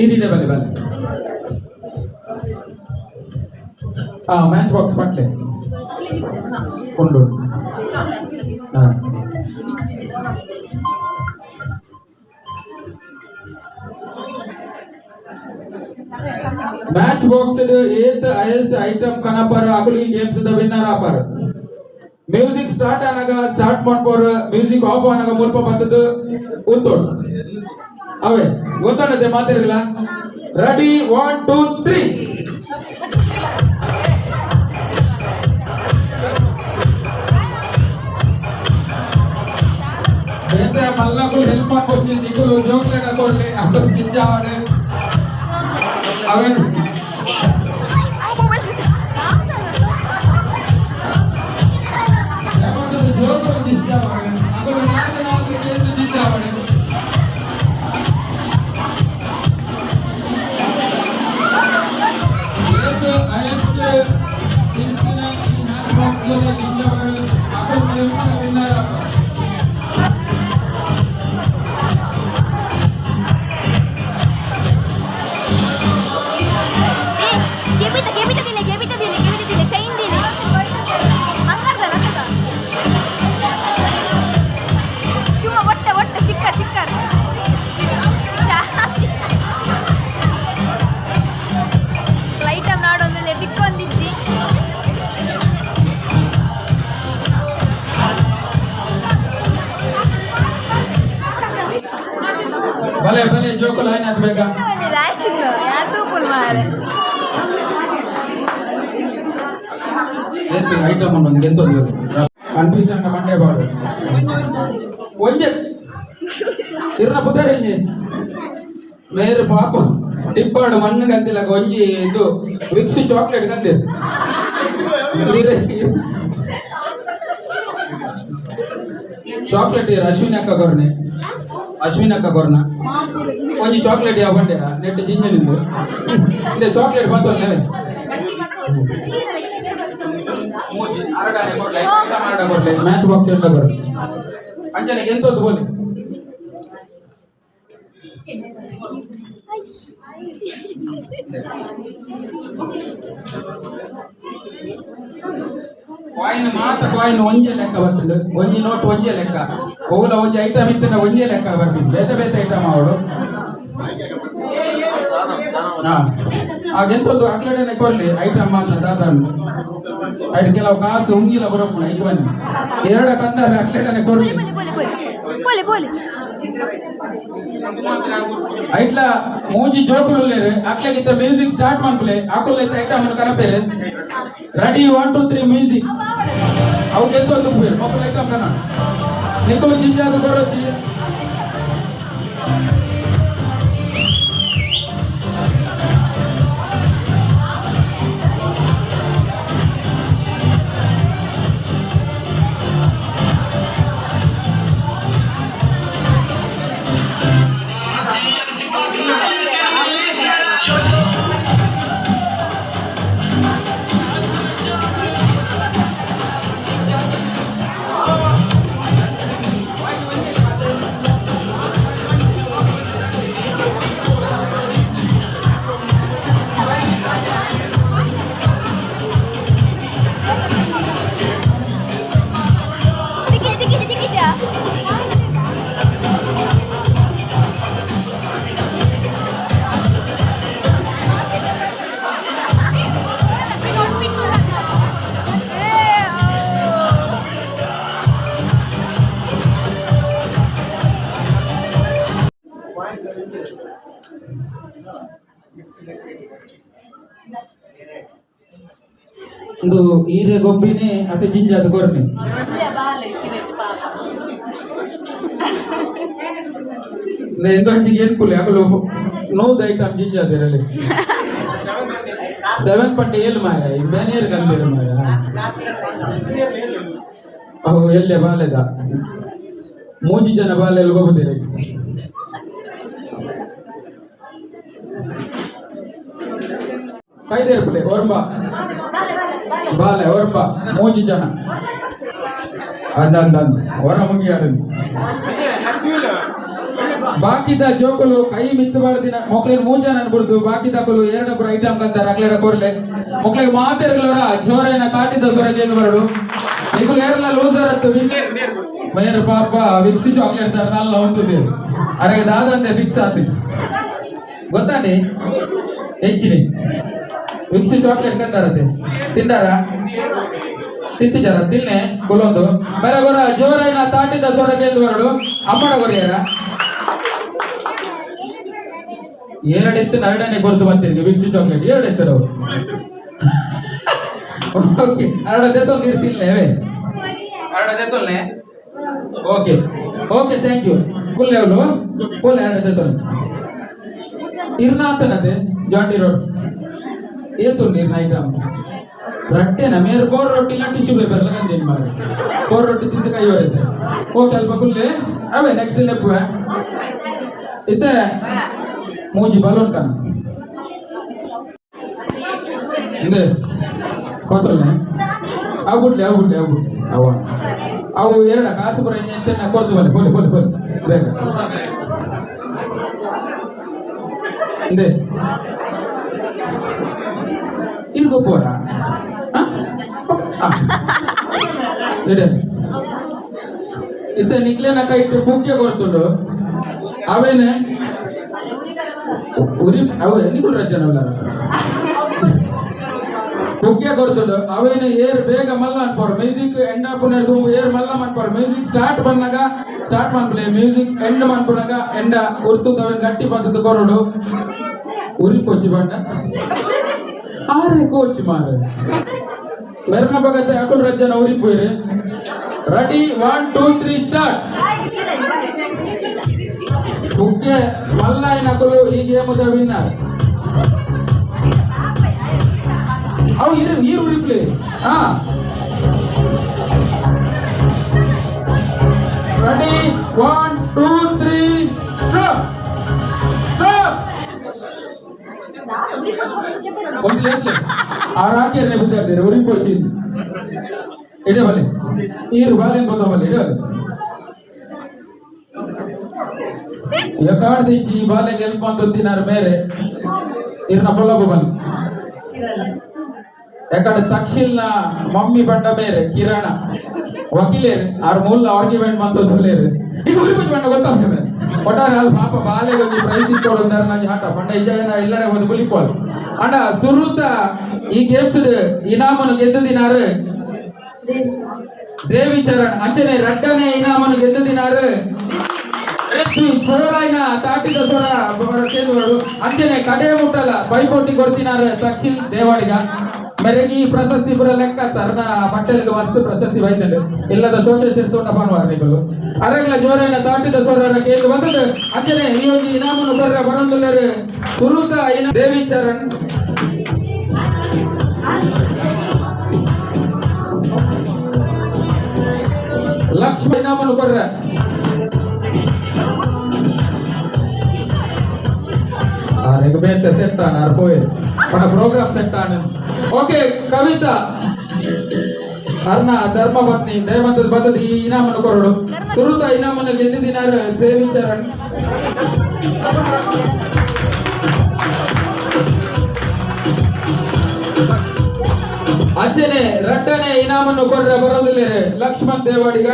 ಈರಿಡೆ ಬಲೆ ಬಲೆ. ಆ ಮ್ಯಾಚ್ ಬಾಕ್ಸ್ ಪಟ್ಲೆ ಕೊಂಡು. ಹಾ, ಮ್ಯಾಚ್ ಬಾಕ್ಸ್ ಏತ್ ಹೈಯೆಸ್ಟ್ ಐಟಮ್ ಕನಪರ್ ಅಕುಲು ಈ ಗೇಮ್ಸ್ the winner ಆಪರ್. ಮ್ಯೂಸಿಕ್ ಸ್ಟಾರ್ಟ್ ಆನಾಗ ಸ್ಟಾರ್ಟ್ ಮಾಡ್ಪೋರ್, ಮ್ಯೂಸಿಕ್ ಆಫ್ ಆನಾಗ ಮುಲ್ಪ ಬತ್ತದ ಉಂತೋಡು. ಅವೇ ಗೊತ್ತಣ್ಣದೆ ಮಾತಿರಲ್ಲ. ರೆಡಿ, 1 2 3. ಬೇತೆ ಮಲ್ಲಕುಲು ಹೆಲ್ಪ್ ಮಾಡ್ಕೊಚ್ಚಿ, ನಿಕುಲು ಜೋಕ್ಲೆಡ ಕೊಡ್ಲಿ. ಅಕುಲು ಜಿಂಜಾವಡೆ ಅವೇನು. ಜೋಕುಲು ಜಿಂಜಾವಡೆ, ಅಕುಲು ನಾಲ್ಕು ನಾಲ್ಕು ಕೇಸ್ ಜಿಂಜಾವಡೆ. ಏತ್ ಹೈಯೆಸ್ಟ್ ಥಿಂಗ್ಸ್ ಈ ಮ್ಯಾಚ್ ಬಾಕ್ಸ್ ಜಿಂಜಾವಡೆ, ಅಕುಲು ಗೇಮ್ಸ್ ವಿನ್ನರ್ ಆಪರ್. ಏ, ಕೆಬಿತ ಕೆಬಿತ ದಿಲೆ, ಕೆಬಿತ ದಿಲೆ, ಕೆಬಿತ ದಿಲೆ, ಚೈನ್ ದಿಲೆ. ಬಂಗಾರದಲ್ಲ ಅಕ್ಕಗ. ಚುಮ್ಮ ಒಟ್ಟ ಒಟ್ಟ ಚಿಕ್ಕ ಚಿಕ್ಕ ಚಿಕ್ಕ ಐಟಮ್ ನಾಡೊಂದು ತಿಕ್ಕೊಂದಿಜ್ಜಿ. ಭಲೆ ಭಲೆ ಜೋಕುಲು, ಆಯ್ನಾತ್ ಬೇಗ. ರಾಯಚೂರು ಯಾತೂಪುಲ್ ಮಾರೆ. ಏತ್ ಐಟಮ್ ಉಂಟು ಎಂತ ಕನ್ಫ್ಯೂಷನ್ ಮಂಡೆ ಬಾಡು. ಒಂಜೆ ಇರ್ನ ಪುದರಿಂಜಿ ಮೇರು ಪಾಪ ಟಿಪ್ಪಾಡು ಮಣ್ಣು ಗಂತಿಲ್ಲ. ಒಂಜಿ ಇದು ವಿಕ್ಸ್ ಚಾಕ್ಲೇಟ್ ಗಂತಿರ್. ಚಾಕ್ಲೇಟ್ ಇರ್ ಅಶ್ವಿನಿ ಅಕ್ಕ ಕೊರ್ನೆ, ಅಶ್ವಿನಿ ಅಕ್ಕ ಕೊರ್ನ ಒಂಜಿ ಚಾಕ್ಲೇಟ್ ಯಾವ ಬಂಡೇರ ನೆಟ್ ಜಿಂಜನಿಂದು. ಇಂದೆ ಚಾಕ್ಲೇಟ್ ಬಾತೊಲ್ಲೆ. ಮೂಜಿ ಅರಡಾನೆ ಕೊಡ್ಲೆ, ಐಟಮ್ ಅರಡ ಕೊಡ್ಲೆ, ಮ್ಯಾಚ್ ಬಾಕ್ಸ್ ಎಂಟ ಕೊರ್ಲೆ. ಅಂಚನೆ ಎಂತದ್ದು ಬೋಲೆ. ಕಾಯಿನ್ ಮಾತ ಕಾಯಿನ್ ಒಂಜೆ ಲೆಕ್ಕ ಬರ್ತದೆ. ಒಂಜಿ ನೋಟ್ ಒಂಜೆ ಲೆಕ್ಕ. ಓಲ ಒಂಜಿ ಐಟಮ್ ಇತ್ತಿನ ಒಂಜೆ ಲೆಕ್ಕ ಬರ್ತೀನಿ. ಬೇತೆ ಬೇತೆ ಐಟಮ್ ಅವಳು. ಹಾ, ಆಗೆಂತದ್ದು ಅಕ್ಲಡೆನೆ ಕೊರ್ಲಿ ಐಟಮ್ ಮಾತ. ದಾದ ಐಟ್ ಕೆಲವು ಕಾಸು ಉಂಗಿಲ ಬರೋಪುಣ. ಐಕ್ ಬನ್ನಿ, ಎರಡ ಕಂದಾರ ಅಕ್ಲೆಡನೆ ಕೊರ್ಲಿ. ಪೋಲೆ ಪೋಲೆ ಪೋಲೆ ಪೋಲೆ. ಐಟ್ಲ ಮೂಜಿ ಜೋಕುಲು ಉಲ್ಲೇರು. ಅಕ್ಲೆಗಿತ್ತ ಮ್ಯೂಸಿಕ್ ಸ್ಟಾರ್ಟ್ ಮನ್ಪುಲೆ, ಅಕುಲ್ ಐತ ಐಟಮ್ ಕನಪೇರು. Ready, 1 2 3, music. ಅವು ಎಂತೊಂದು ಪೂಯರ್ ಮೊಕ್ಕಲ್ ಐಟಮ್ ಕನ. ನಿಕುಲು ಜಿಂಜಾದ ಕೊರೊಚಿ. ತಿಕ್ಕಿ ತಿಕ್ಕಿ ತಿಕ್ಕಿದ್ಯಾ? ಒಂದು ಈರೆ ಗೊಬ್ಬಿನೇ ಅತೆ ಜಿಂಜಾದ ಕೊರ್ನೆ. ಇಂದೊಂಜಿಗೆ ಏನ್ ಕುಲಿ ಅಕಲು ನೂದು ಐಟಮ್ ಜಿಂಜಾದಿರಲಿ. 7 ಪಂಡ ಏಳು ಮಾರ ಬ್ಯಾನೇರ್ ಕಂದಿರು ಮಾರ. ಅವು ಎಲ್ಲೆ ಬಾಲೆದ ಮೂಜಿ ಜನ ಬಾಲೆಲ್ಲಿ ಗೊಬ್ಬುದಿರ. ಕೈದೇರ್ಪುಲೆ ಒರ್ಂಬ ಬಾಲೆ, ಒರ್ಂಬ ಮೂಜಿ ಜನ. ಅಂದ ಅಂದ ಅಂದ ಹೊರ ಮುಗಿಯಾಡು. ಬಾಕಿದ ಜೋಕುಲು ಕೈ ಮಿತ್ತು ಬಾರ್ದಿನ ಮೊಕ್ಲೇನ್ ಮೂಜನ ಅನ್ಬಿಡ್ದು. ಬಾಕಿದಕುಲು ಎರಡೊಬ್ಬರು ಐಟಮ್ ಕಂತಾರ, ಅಕ್ಲೇಡ ಕೊರ್ಲೆ. ಮೊಕ್ಲೆಗ್ ಮಾತೆರ್ಗ್ಲೋರ ಜೋರೇನ ತಾಟಿದ ಸೊರ ಕೇಂದ್ರ ಬರಡು. ನಿಕುಲು ಏರ್ಲ ಲೂಸರ್ ಅತ್ತು. ಮೇರ್ ಪಾಪ ವಿಕ್ಸಿ ಚಾಕ್ಲೇಟ್ ತರ ನಲ್ಲ ಉಂತುದು. ಅರೆ ದಾದಂತೆ ಫಿಕ್ಸ್ ಆತು ಗೊತ್ತಾಂಡಿ. ಹೆಚ್ಚಿನಿ ವಿಕ್ಸಿ ಚಾಕ್ಲೇಟ್ ಕಂತಾರತೆ. ತಿಂಡಾರ? ತಿಂತಿಜಾರ? ತಿನ್ನೆ ಕುಲೊಂದು ಬೇರೆ ಗೊರ. ಜೋರೈನ ತಾಟಿದ ಸೊರ ಕೇಂದ್ರ ಬರಡು. ಅಮ್ಮಡ ಕೊರಿಯಾರ ಎರಡಿತ್ತು, ಎರಡನೇ ಕೊರ್ದು ಬರ್ತೀರಿ. ವಿಕ್ಸಿ ಚಾಕ್ಲೇಟ್ ಎರಡಿತ್ತು. ಓಕೆ, ಅರಡ ದೆತ್ತೊಂದು ಇರ್ತಿಲ್ಲ. ಅರಡ ದೆತ್ತೊಲ್ನೆ. Okay okay, thank you. ಕುಲ್ಲೆ ಅವಳು ಕುಲ್ಲೆ. ಎರಡ ದೆತ್ತೊಂದು ಇರ್ನಾತನದೆ. ಜಾಂಡಿ ರೋಡ್ಸ್ ಏತು ನೀರ್ನ ಐಟಮ್ ರಟ್ಟೆನ ಮೇರ್ ಕೋರ್ ರೊಟ್ಟಿ ಇಲ್ಲ, ಟಿಶ್ಯೂ ಪೇಪರ್ ಲಗಂದೇನು ಮಾರೆ. ಕೋರ್ ರೊಟ್ಟಿ ತಿಂದು ಕೈ ಒರೆಸೆ. ಓಕೆ, ಅಲ್ಪ ಕುಲ್ಲೆ. ಅವೇ ನೆಕ್ಸ್ಟ್ ಲೆಪ್ಪುವೆ. ಇತ್ತೆ ಮೂಜಿ ಬಲೂನ್ ಕನ ಇಂದೆ ಕೊತ್ತಲ್ನೆ. ಅವು ಗುಡ್ಲೆ, ಅವು ಗುಡ್ಲೆ, ಅವು ಗುಡ್ಲೆ. ಅವ ಅವು ಎರಡ ಕಾಸು ಬರ ಇಂಜೆ ನಾ ಕೊಡ್ತು. ಬನ್ನಿ, ಫೋಲಿ ಫೋಲಿ ಫೋಲಿ ಬೇಗ. ಇಂದೆ ಇರ್ಗೋ ಪೋರ ಇಡೆ. ಇತ್ತೆ ನಿಕ್ಲೇನ ಕೈಟ್ ಪುಗ್ಗೆ ಕೊಡ್ತುಂಡು. ಅವೇನೆ ಉರಿ ಅವು ನಿಕುಲ್ ರಜನಲ್ಲ. ಪುಗ್ಗೆ ಕೊಡ್ತುಂಡು. ಅವೇನು ಏರ್ ಬೇಗ ಮಲ್ಲ ಅನ್ಪೋರು. ಮ್ಯೂಸಿಕ್ ಎಂಡ್ ಆಪುನ ಏರ್ ಮಲ್ಲ ಮನ್ಪೋರು. ಮ್ಯೂಸಿಕ್ ಸ್ಟಾರ್ಟ್ ಬಂದಾಗ ಸ್ಟಾರ್ಟ್ ಮನ್ಪಲೆ, ಮ್ಯೂಸಿಕ್ ಎಂಡ್ ಮನ್ಪುನಾಗ ಎಂಡ ಉರ್ತು ಅವೇನು ಗಟ್ಟಿ ಪದ್ಧತಿ ಕೊರಡು. ಉರಿ ಪೊಚ್ಚಿ ಬಂಡ ಆರೆ ಕೋಚ್ ಮಾರೆ ಮೆರ್ನ ಬಗತೆ ಅಕುಲ್ ರಜ್ಜನ ಉರಿ ಪೋಯ್ರಿ. Ready, 1 2 3 start. ಪುಗ್ಗೆ ಮಲ್ಲಾಯಿನ ಅಕುಲು ಈ ಗೇಮ್ the winner. ಅವು ಇರು ಇರು ರಿಪ್ಲೇ. ಹಾ, ರೆಡಿ, 1 2 3 ಸ್ಟಾಪ್ ಸ್ಟಾಪ್. ಒಂದು ಆ ರಾಕಿಯರ್ನೆ ಬುದ್ಧಾರ್ತೀರಿ. ಉರಿ ಪೋಚಿಂದು ಇಡೇ ಬಲೆ. ಈರು ಬಾಲೇನ್ ಬತ್ತ ಬಲ್ಲೆ ಇಡೇ ಬಲೆ. ಎಕಾಡ್ದಿಚ್ಚಿ ಈ ಬಾಲೆ ಗೆಲ್ಪ ಅಂತ ತಿನ್ನಾರ ಮೇರೆ ಇರ್ನ ಪೊಲಬ ಬಲ್. ಯಾಕಂದ್ರೆ ತಕ್ಷಿಲ್ನ ಮಮ್ಮಿ ಬಂಡ ಮೇರೆ ಕಿರಣ ವಕೀಲೇರು ಆರ್ ಮೂಲ ಆರ್ಗ್ಯುಮೆಂಟ್ ಮಂತೋದುಲ್ಲೇರು. ಈಗ ಉರಿ ಬಂಡ ಗೊತ್ತಾಗ್ತದೆ. ಒಟ್ಟಾರೆ ಅಲ್ಲಿ ಪಾಪ ಬಾಲೆಗೆ ಒಂಜಿ ಪ್ರೈಸ್ ಇಕ್ಕೊಡು ಅಂದಾರ. ನಂಜಿ ಹಾಟ ಪಂಡ ಇಜ ಇಲ್ಲಡೆ ಒಂದು ಬುಲಿಪೋಲ್ ಅಂಡ. ಸುರುತ ಈ ಗೇಮ್ಸ್ ಇನಾಮನು ಗೆದ್ದು ದಿನಾರು ದೇವಿ ಚರಣ್. ಅಂಚನೆ ರಡ್ಡನೆ ಇನಾಮನು ಗೆದ್ದು ದಿನಾರು ಋತ್ವಿ. ಚೋರಾಯ್ನ ತಾಟಿದ ಸ್ವರ ಕೇಂದ್ರಗಳು. ಅಂಚನೆ ಕಡೆ ಮುಟ್ಟಲ ಪೈಪೋಟಿ ಕೊಡ್ತಿನಾರ ತಕ್ಷಿಲ್ ದೇವಾಡಿಗ ಮೆರೆಗಿ. ಪ್ರಶಸ್ತಿ ಪುರ ಲೆಕ್ಕ ತರ್ನ ಬಟ್ಟೆಲಿಗೆ ಮಸ್ತ್ ಪ್ರಶಸ್ತಿ ಬೈತಂಡು. ಇಲ್ಲದ ಶೋಕೇಶ್ ತೋಟ ಪನ್ವಾರ ನಿಕಲು. ಅರೆಗ್ಲ ಜೋರಾಯ್ನ ತಾಟಿದ ಸ್ವರ ಕೇಂದ್ರ ಬಂದದ್ದು. ಅಂಚನೆ ಈ ಒಂಜಿ ಇನಾಮನು ಕೊರ್ರ ಬರೊಂದುಲ್ಲೆರ್. ಸುರುತ ಇನ ದೇವಿ ಚರಣ್. ಲಕ್ಷ್ಮಿ ಇನಾಮನು ಕೊರ್ರ ಆರೆಗ್ ಬೇತೆ ಸೆಟ್ ಆನ್ ಆರ್ ಪೋಯೆ ಪಂಡ ಪ್ರೋಗ್ರಾಮ್ ಸೆಟ್ ಆನ್. ಓಕೆ, ಕವಿತಾ ಅರ್ನ ಧರ್ಮಪತ್ನಿ ದಯಮಂತದ ಬತ್ತದ ಈ ಇನಾಮನ್ನು ಕೊರಡು. ಸುರುತ ಇನಾಮನ್ನು ಗೆದ್ದಿದಿನಾರ್ ದೇವಿ ಚರಣ್. ಅಂಚನೆ ರಡ್ಡನೆ ಇನಾಮನ್ನು ಕೊರ್ರ ಬರೋದಿಲ್ಲ ಲಕ್ಷ್ಮಣ್ ದೇವಾಡಿಗ.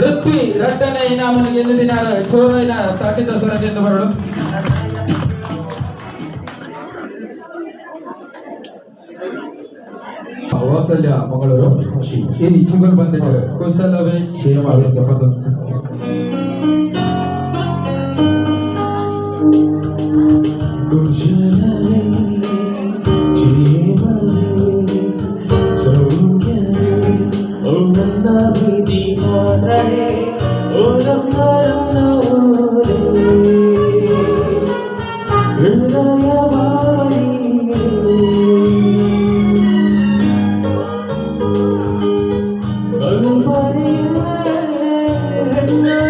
ಋತ್ವಿ ರಡ್ಡನೆ ಇನಾಮನ್ನು ಗೆದ್ದಿದಿನಾರ ಚೋರೈನ ತಾಟಿದ ಸ್ವರ ಗೆದ್ದು ಬರಡು. ವಾತ್ಸಲ್ಯ ಮಂಗಳೂರು ಈ ಚಿಗುರು ಬಂದಿದೆ. ಕುಶಲವೇ ಕ್ಷೇಮವೇ ಪದ. ಕುಶಲವೇ ಕ್ಷೇಮವೇ ಸೌಖ್ಯವೇ ಓ ನನ್ನ ಪ್ರೀತಿ ಪಾತ್ರರೇ ಓ ನಮ್ಮ ನನ್ನವರೇ ಹೃದಯ ಭಾವನೀಯೇ ಕಲ್ಪನೆಯೇ ಹೆಣ್ಣಾಗಿ.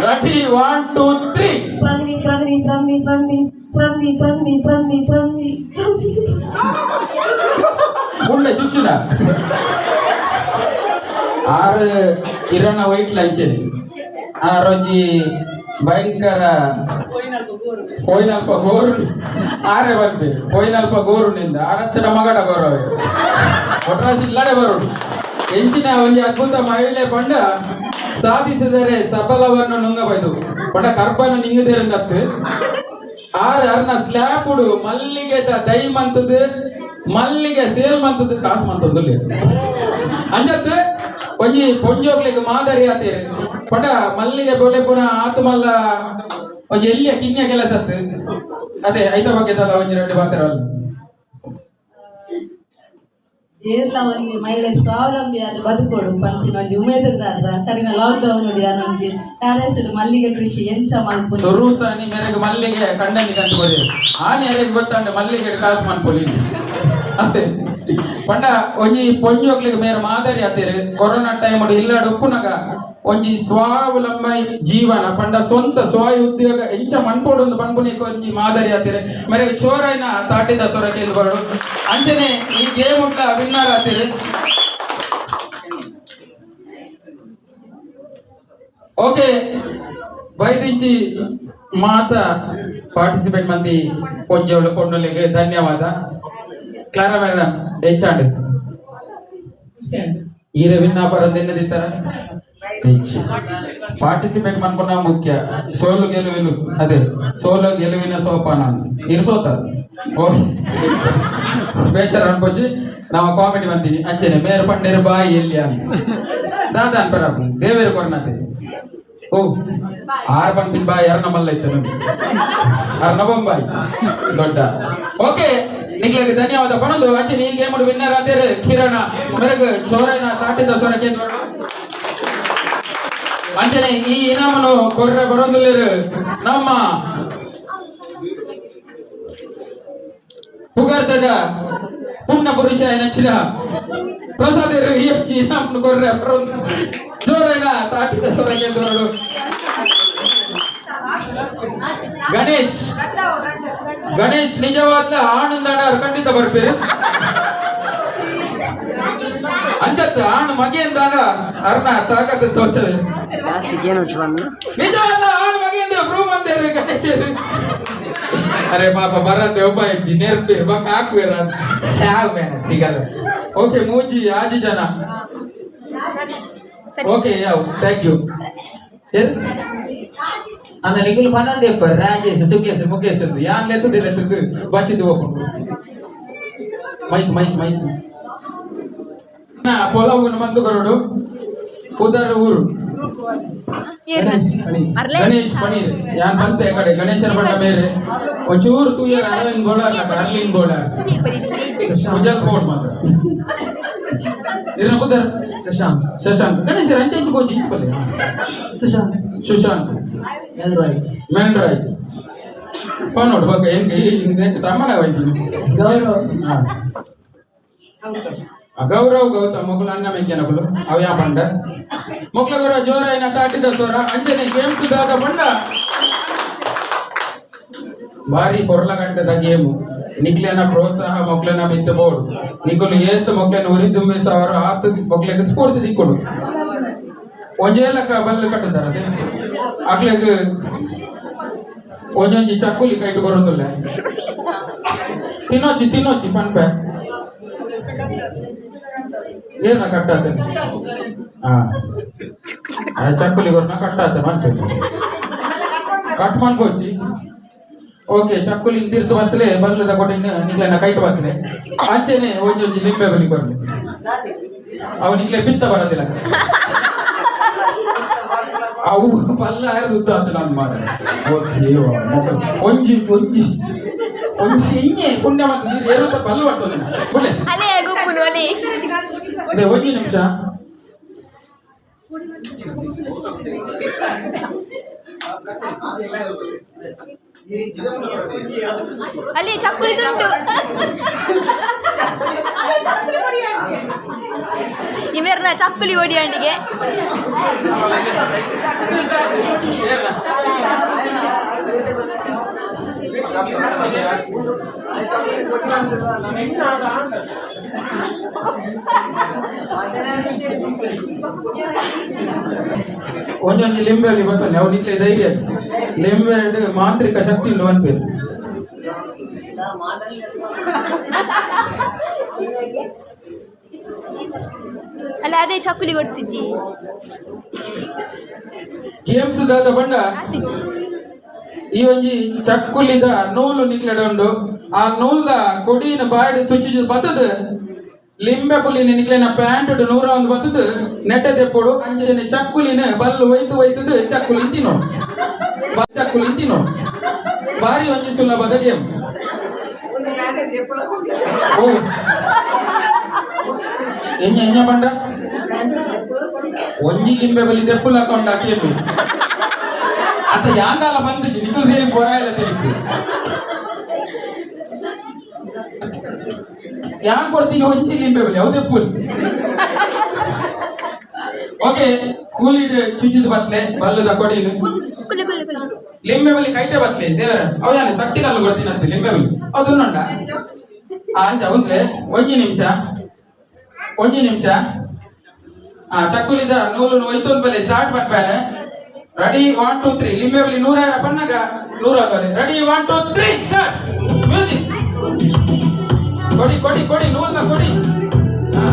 Ready, 1 2 3. Pranvi Pranvi Pranvi Pranvi Pranvi Pranvi Pranvi Pranvi Pranvi. ಉಂಡೆ ಚುಚ್ಚುನ ಆರು ಕಿರಣ ವೈಟ್ ಲಂಚನೆ ಆರೊಂಜಿ ಭಯಂಕರ ಪೋಯಿನಲ್ಪ ಗೋರು ಆರೆ ಬರ್ಪೆ ಪೋಯಿನಲ್ಪ ಗೋರು ನಿಂದ ಆರತ್ತಡ ಮಗಡ ಗೌರವ ಒಟ್ರಾಸಿ ಇಲ್ಲಡೆ ಬರುಡು ಎಂಚಿನ ಒಂಜಿ ಅದ್ಭುತ ಮಹಿಳೆ ಪಂಡ ಸಾಧಿಸಿದರೆ ಸಬಲವನ್ನು ನುಂಗಬೈದು ಪಂಡ ಕರ್ಬನ ನಿಂಗದೇರಂದತ್ತು ಆರ್ ಅರ್ನ ಸ್ಲ್ಯಾಪುಡು ಮಲ್ಲಿಗೆದ ದೈ ಮಂತದ ಮಲ್ಲಿಗೆ ಸೇಲ್ ಮಂತದ ಕಾಸು ಮಂತದ್ದು ಅಂಜತ್ ಒಂಜಿ ಪೊಂಜೋಕ್ಲೆಗ್ ಮಾದರಿ ಆತೀರಿ ಪಂಡ ಮಲ್ಲಿಗೆ ಬೊಲೆ ಪುನ ಆತ್ಮಲ್ಲ ಒಂಜಿ ಎಲ್ಲಿಯ ಕಿನ್ಯ ಕೆಲಸತ್ತು ಅದೇ ಐತ ಬಗ್ಗೆ ತಲ್ಲ ಒಂಜಿ ಎರಡು ಪಾತ್ರ ಅಲ್ಲ. ಏರ್ಲ ಒಂಜಿ ಮಹಿಳೆ ಸ್ವಾವಲಂಬಿ ಆದ್ ಬದುಕೋಡು ಪನ್ಪಿನ ಒಂಜಿ ಉಮೇದುದಾರ್ದ ಕರಿನ ಲಾಕ್ ಡೌನ್ ಒಂಜಿ ಟೆರೇಸ್ ಮಲ್ಲಿಗೆ ಕೃಷಿ ಎಂಚ ಮಲ್ಪುನಿ. ಸೊರೂತಾನಿ ಮೇರೆಗೆ ಮಲ್ಲಿಗೆ ಕಂಡನಿ ಕಂಡು ಕೊಡಿ ಆನಿ ಎರೆಗೆ ಗೊತ್ತಂಡ ಮಲ್ಲಿಗೆ ಕಾಸು ಮನ್ಪೊಲಿ ಅದೇ ಪಂಡ ಒಂಜಿ ಪೊಂಜೋಕ್ಲೆಗ್ ಮೇರೆ ಮಾದರಿ ಆತೀರಿ ಕೊರೋನಾ ಟೈಮ್ ಇಲ್ಲಾಡು ಉಪ್ಪುನಗ ಒಂಜಿ ಸ್ವಾವಲಂಬ ಜೀವನ ಪಂಡ ಸ್ವಂತ ಸ್ವ ಉದ್ಯೋಗ ಎಂಚ ಮನ್ಪೊಡು ಒಂದು ಪನ್ಪುನಿಕ್ ಒಂಜಿ ಮಾದರಿ ಆತೀರಿ ಮೇರೆಗೆ ಚೋರೈನ ತಾಟಿದ ಸೊರ ಕೇಂದ್ರ ಬರಡು ಅಂಚನೆ ಈ ಗೇಮ್ ಉಂಟ ವಿನ್ನರ್ ಆತೀರಿ. ಓಕೆ ಬೈದಿಂಚಿ ಮಾತ ಪಾರ್ಟಿಸಿಪೇಟ್ ಮಂತಿ ಪೊಂಜೋಳು ಪೊಣ್ಣುಲೆಗ್ ಧನ್ಯವಾದ. ಕ್ಲಾರಾ ಮೇಡಮ್ ಎಂಚಾಂಡ್ ಈರೆ ವಿನ್ನಾಪರ ದಿನ್ನದಿತ್ತರ ಪಾರ್ಟಿಸಿಪೇಟ್ ಮನ್ಪುನ ಮುಖ್ಯ ಸೋಲು ಗೆಲುವಿಲು ಅದೇ ಸೋಲು ಗೆಲುವಿನ ಸೋಪಾನ ಇರು ಸೋತ ಓ ಬೇಚಾರ ಅನ್ಪೊಚ್ಚಿ ನಾವು ಕಾಮಿಡಿ ಬಂತೀನಿ ಅಂಚೆನೆ ಮೇರು ಪಂಡೇರು ಬಾಯಿ ಎಲ್ಲಿ ಅಂತ ದಾದ ಅನ್ಪರ ದೇವೇರು ಕೊರ್ನತೆ ಓ ಆರ್ ಪಂಪಿನ ಬಾಯಿ ಅರ್ಣ ಮಲ್ಲ ಇತ್ತು ಅರ್ಣ ಬೊಂಬಾಯಿ ದೊಡ್ಡ. ಓಕೆ ನಿಕ್ಲೆಗ್ ಧನ್ಯವಾದ ಪನೊಂದು ಅಂಚನೆ ಈ ಗೇಮ್ ವಿನ್ನರ್ ಆತೇರು ಕಿರಣ ಮೆರಗ್ ಚೋರನ ತಾಟಿದ ಸೊರ ಕೇಂದ್ರ ಅಂಚನೆ ಈ ಇನಾಮನು ಕೊರ್ರೆ ಬರೊಂದುಲ್ಲೆರ್ ನಮ್ಮ ಪುಗರ್ತದ ಪುಣ್ಯ ಪುರುಷ ನೆಚ್ಚಿನ ಪ್ರಸಾದ್ ಈ ಇನಾಮನು ಕೊರ್ರೆ ಬರೊಂದು ಜೋರೈನ ತಾಟಿದ ಸೊರ ಕೇಂದ್ರರು ಗಣೇಶ್ ಗಣೇಶ್ ನಿಜವಾದ ಆನಂದ ಖಂಡಿತ ಬರ್ಪೇರು ಅಂಚತ್ ಆಣ್ ಮಗೆಂದಾಂಡ ಅರ್ನ ತಾಕತ್ ತೋಚವೆ ನಿಜವಾದ ಆಣ್ ಮಗೆಂದ ಪ್ರೂವ್ ಮಂದೇರು ಗಣೇಶ್. ಅರೆ ಪಾಪ ಬರಂದೆ ಉಪಾಯ ಇಜ್ಜಿ ನೇರ್ಪೇರು ಬಕ್ಕ ಹಾಕ್ಬೇರ ಸ್ಯಾವ್ ಮೇನ ತಿಗಲ. ಓಕೆ ಮೂಜಿ ಆಜಿ ಜನ ಓಕೆ ಯಾವ್ thank you. ಅಂದ ನಿಖಿಲ್ ಪನಂದೇಪ್ಪ ರಾಜೇಶ್ ಸುಕೇಶ್ ಮುಕೇಶ್ ಯಾನ್ ಲೆತ್ತದು ಲೆತ್ತದು ಬಚ್ಚಿದ್ದು ಹೋಗ್ಕೊಂಡು mic mic mic ಪೊಲವು ಮಂದು ಕೊರಡು ಉದರ ಊರು ಗಣೇಶ್ ಪನೀರ್ ಯಾನ್ ಬಂತೆ ಕಡೆ ಗಣೇಶನ ಬಂಡ ಮೇರೆ ಒಂಚೂರು ತೂಯರ ಅರವಿಂದ್ ಗೋಳ ಅರ್ಲಿನ್ ಗೋಳ ಉಜಲ್ ಫೋನ್ ಮಾತ್ರ ಇರನ ಕುದರ್ ಶಶಾಂಕ್ ಶಶಾಂಕ್ ಗಣೇಶರ ಅಂಚೆ ಅಂಚೆ ಬೋಜಿ ಇಂಚು ಬಲ್ಲೆ ಶಶಾಂಕ್ ಸುಶಾಂತ್ ಮೆಲ್ರಾಯ್ ಮೆಲ್ರಾಯ್ ಪನೋಡು ಬೊಕ್ಕ ಎಂಕ್ ಇಂದೆಕ್ ತಮ್ಮನ ವೈದಿನಿ ಗೌರವ್ ಗೌರವ್ ಗೌತಮ್ ಮೊಗಲು ಅಣ್ಣ ಮೆಗ್ಗನಕುಲು ಅವ ಯಾ ಪಂಡ ಮೊಕ್ಲ ಗೌರವ ಜೋರಾಯಿನ ತಾಟಿದ ಸೊರ ಅಂಚನೆ ಗೇಮ್ಸ್ ದಾದ ಪಂಡ ಭಾರಿ ಪೊರ್ಲ ಗಂಟೆದ ಗೇಮು ನಿಕ್ಲೆನ ಪ್ರೋತ್ಸಾಹ ಮೊಕ್ಲೆನ ಮಿತ್ತ ಬೋರ್ಡ್ ನಿಕುಲು ಏತ್ ಮೊಕ್ಲೆನ ಉರಿ ತುಂಬಿಸವರು ಆತ ಮೊಕ್ಲೆಗ್ ಸ್ಫೂರ್ತಿ ದಿಕ್ಕೊಡು ಒಂಜೇ ಲಕ್ಕ ಬಲ್ಲು ಕಟ್ಟುದಾರ ಅಕ್ಲೆಗ್ ಒಂಜೊಂಜಿ ಚಕ್ಕುಲಿ ಕೈಟ್ ಕೊರೊಂದುಲ್ಲೆ ತಿನ್ನೋಚಿ ತಿನ್ನೋಚಿ ಪನ್ಪೆ ಏನ ಕಟ್ಟಾತೆ ಹಾ ಚಕ್ಕುಲಿ ಕೊರ್ನ ಕಟ್ಟಾತೆ ಮನ್ಪೆ ಕಟ್ ಮನ್ಪೋಚಿ. ಓಕೆ ಚಕ್ಕುಲಿ ತಿರ್ತು ಬತ್ತಲೆ ಬಲ್ಲದ ಕೊಟ್ಟಿನ ನಿಕ್ಲೆನ ಕೈಟ್ ಬತ್ತಲೆ ಅಂಚೆನೆ ಒಂಜೊಂಜಿ ಲಿಂಬೆ ಬಲಿ ಕೊರ್ಲೆ ಅವು ನಿಕ್ಲೆ ಬಿತ್ತ ಬರದಿಲ್ಲ ಅವು ಬಲ್ಲ ಉದ್ದ ಆತಲ್ಲ ಅಂದ್ ಮಾರ ಒಂಜಿ ಒಂಜಿ ಒಂಜಿ ಇಂಜೆ ಪುಣ್ಯ ಮತ್ತೆ ನೀರು ಏರುತ್ತ ಬಲ್ಲು ಬರ್ತದೆ ಬುಳ್ಳೆ ಅಲೆ ಗುಪ್ಪುನು ಅಲೆ ಅದೇ ಒಂಜಿ ನಿಮಿಷ ಅಲ್ಲಿ ಚಕ್ಕುಲಿ ತುಂಟು ಇವೆರ್ನ ಚಕ್ಕುಲಿ ಒಡಿಯಂಡಿಗೆ. ಒಂಜೊಂಜಿ ಲಿಂಬೆ ಅಲ್ಲಿ ಬತ್ತಲ್ಲ ಅವು ನಿಕ್ಲೆ ಧೈರ್ಯ. ಲಿಂಬೆ ಮಾಂತ್ರಿಕ ಶಕ್ತಿ ಉಂಡು ಪನ್ಪೇರು. ಅಲ್ಲ, ಅದೇ ಚಕ್ಕುಲಿ ಕೊಡ್ತಿಜ್ಜಿ. ಗೇಮ್ಸ್ ದಾದ ಬಂಡ ಆತಿಜ್ಜಿ. ಈ ಒಂಜಿ ಚಕ್ಕುಲಿದ ನೂಲು ನಿಕ್ಲೆಡ ಉಂಡು. ಆ ನೂಲ್ದ ಕೊಡಿನ ಬಾಯಿಡ್ ತುಚ್ಚಿಜ್ ಬತ್ತದ ಲಿಂಬೆ ಪುಲಿನ ನಿಕ್ಲೆನ ಪ್ಯಾಂಟ್ 101 ಬತ್ತದ ನೆಟ್ಟ ದೆಪ್ಪೊಡು. ಅಂಚನೆ ಚಕ್ಕುಲಿನ ಬಲ್ಲು ಒಯ್ತು ಒಯ್ತದ ಚಕ್ಕುಲಿನ ತಿನ್ನೋಡು, ಚಕ್ಕುಲಿನ ತಿನ್ನೋಡು. ಬಾರಿ ಒಂಜಿ ಸುಲಭದ ಗೇಮ್. ಓ ಎಂಜ ಎಂಜ ಬಂಡ ಒಂಜಿ ಲಿಂಬೆ ಬಲಿ ದೆಪ್ಪುಲ ಹಾಕೊಂಡ ಗೇಮ್ ಅತ್ತ ಯಾಂದಾಲ ಬಂದಿಜ್ಜಿ. ನಿಕುಲು ದೇರಿ ಪೊರಾಯಲ ತೆಲಿಪು ಯಾನ್ ಕೊಡ್ತೀನಿ ಒಂಜಿ ಲಿಂಬೆ ಬಲಿ ಅವು ದೆಪ್ಪುಲ್. ಓಕೆ, ಕೂಲಿಡ್ ಚುಚ್ಚಿದ ಬತ್ಲೆ ಬಲ್ಲದ ಕೊಡಿಲು. ಕುಲ್ಲು ಕುಲ್ಲು ಕುಲ್ಲು. ಲಿಂಬೆ ಬಲಿ ಕೈಟೆ ಬತ್ಲೆ ದೇವರ ಅವು ಯಾನು ಶಕ್ತಿ ಕಲ್ಲು ಕೊಡ್ತೀನಂತೆ ಲಿಂಬೆ ಬಲಿ ಅದು ಉಂಡ. ಆ ಅಂಚ ಉಂತ್ಲೆ. ಒಂಜಿ ನಿಮಿಷ, ಒಂಜಿ ನಿಮಿಷ. ಆ ಚಕ್ಕುಲಿದ ನೂಲು ಒಯ್ತೊಂದು ಬಲೆ ಸ್ಟಾರ್ಟ್ ಪನ್ಪಾನೆ. ರೆಡಿ, 1 2 3. ಲಿಂಬೆ ಬಲಿ 100 ಪನ್ನಾಗ 100. Ready, 1 2 3, start. ಮ್ಯೂಸಿಕ್. ಕೊಡಿ ಕೊಡಿ ಕೊಡಿ, ನೂಲ್ನ ಕೊಡಿ. ಹಾ.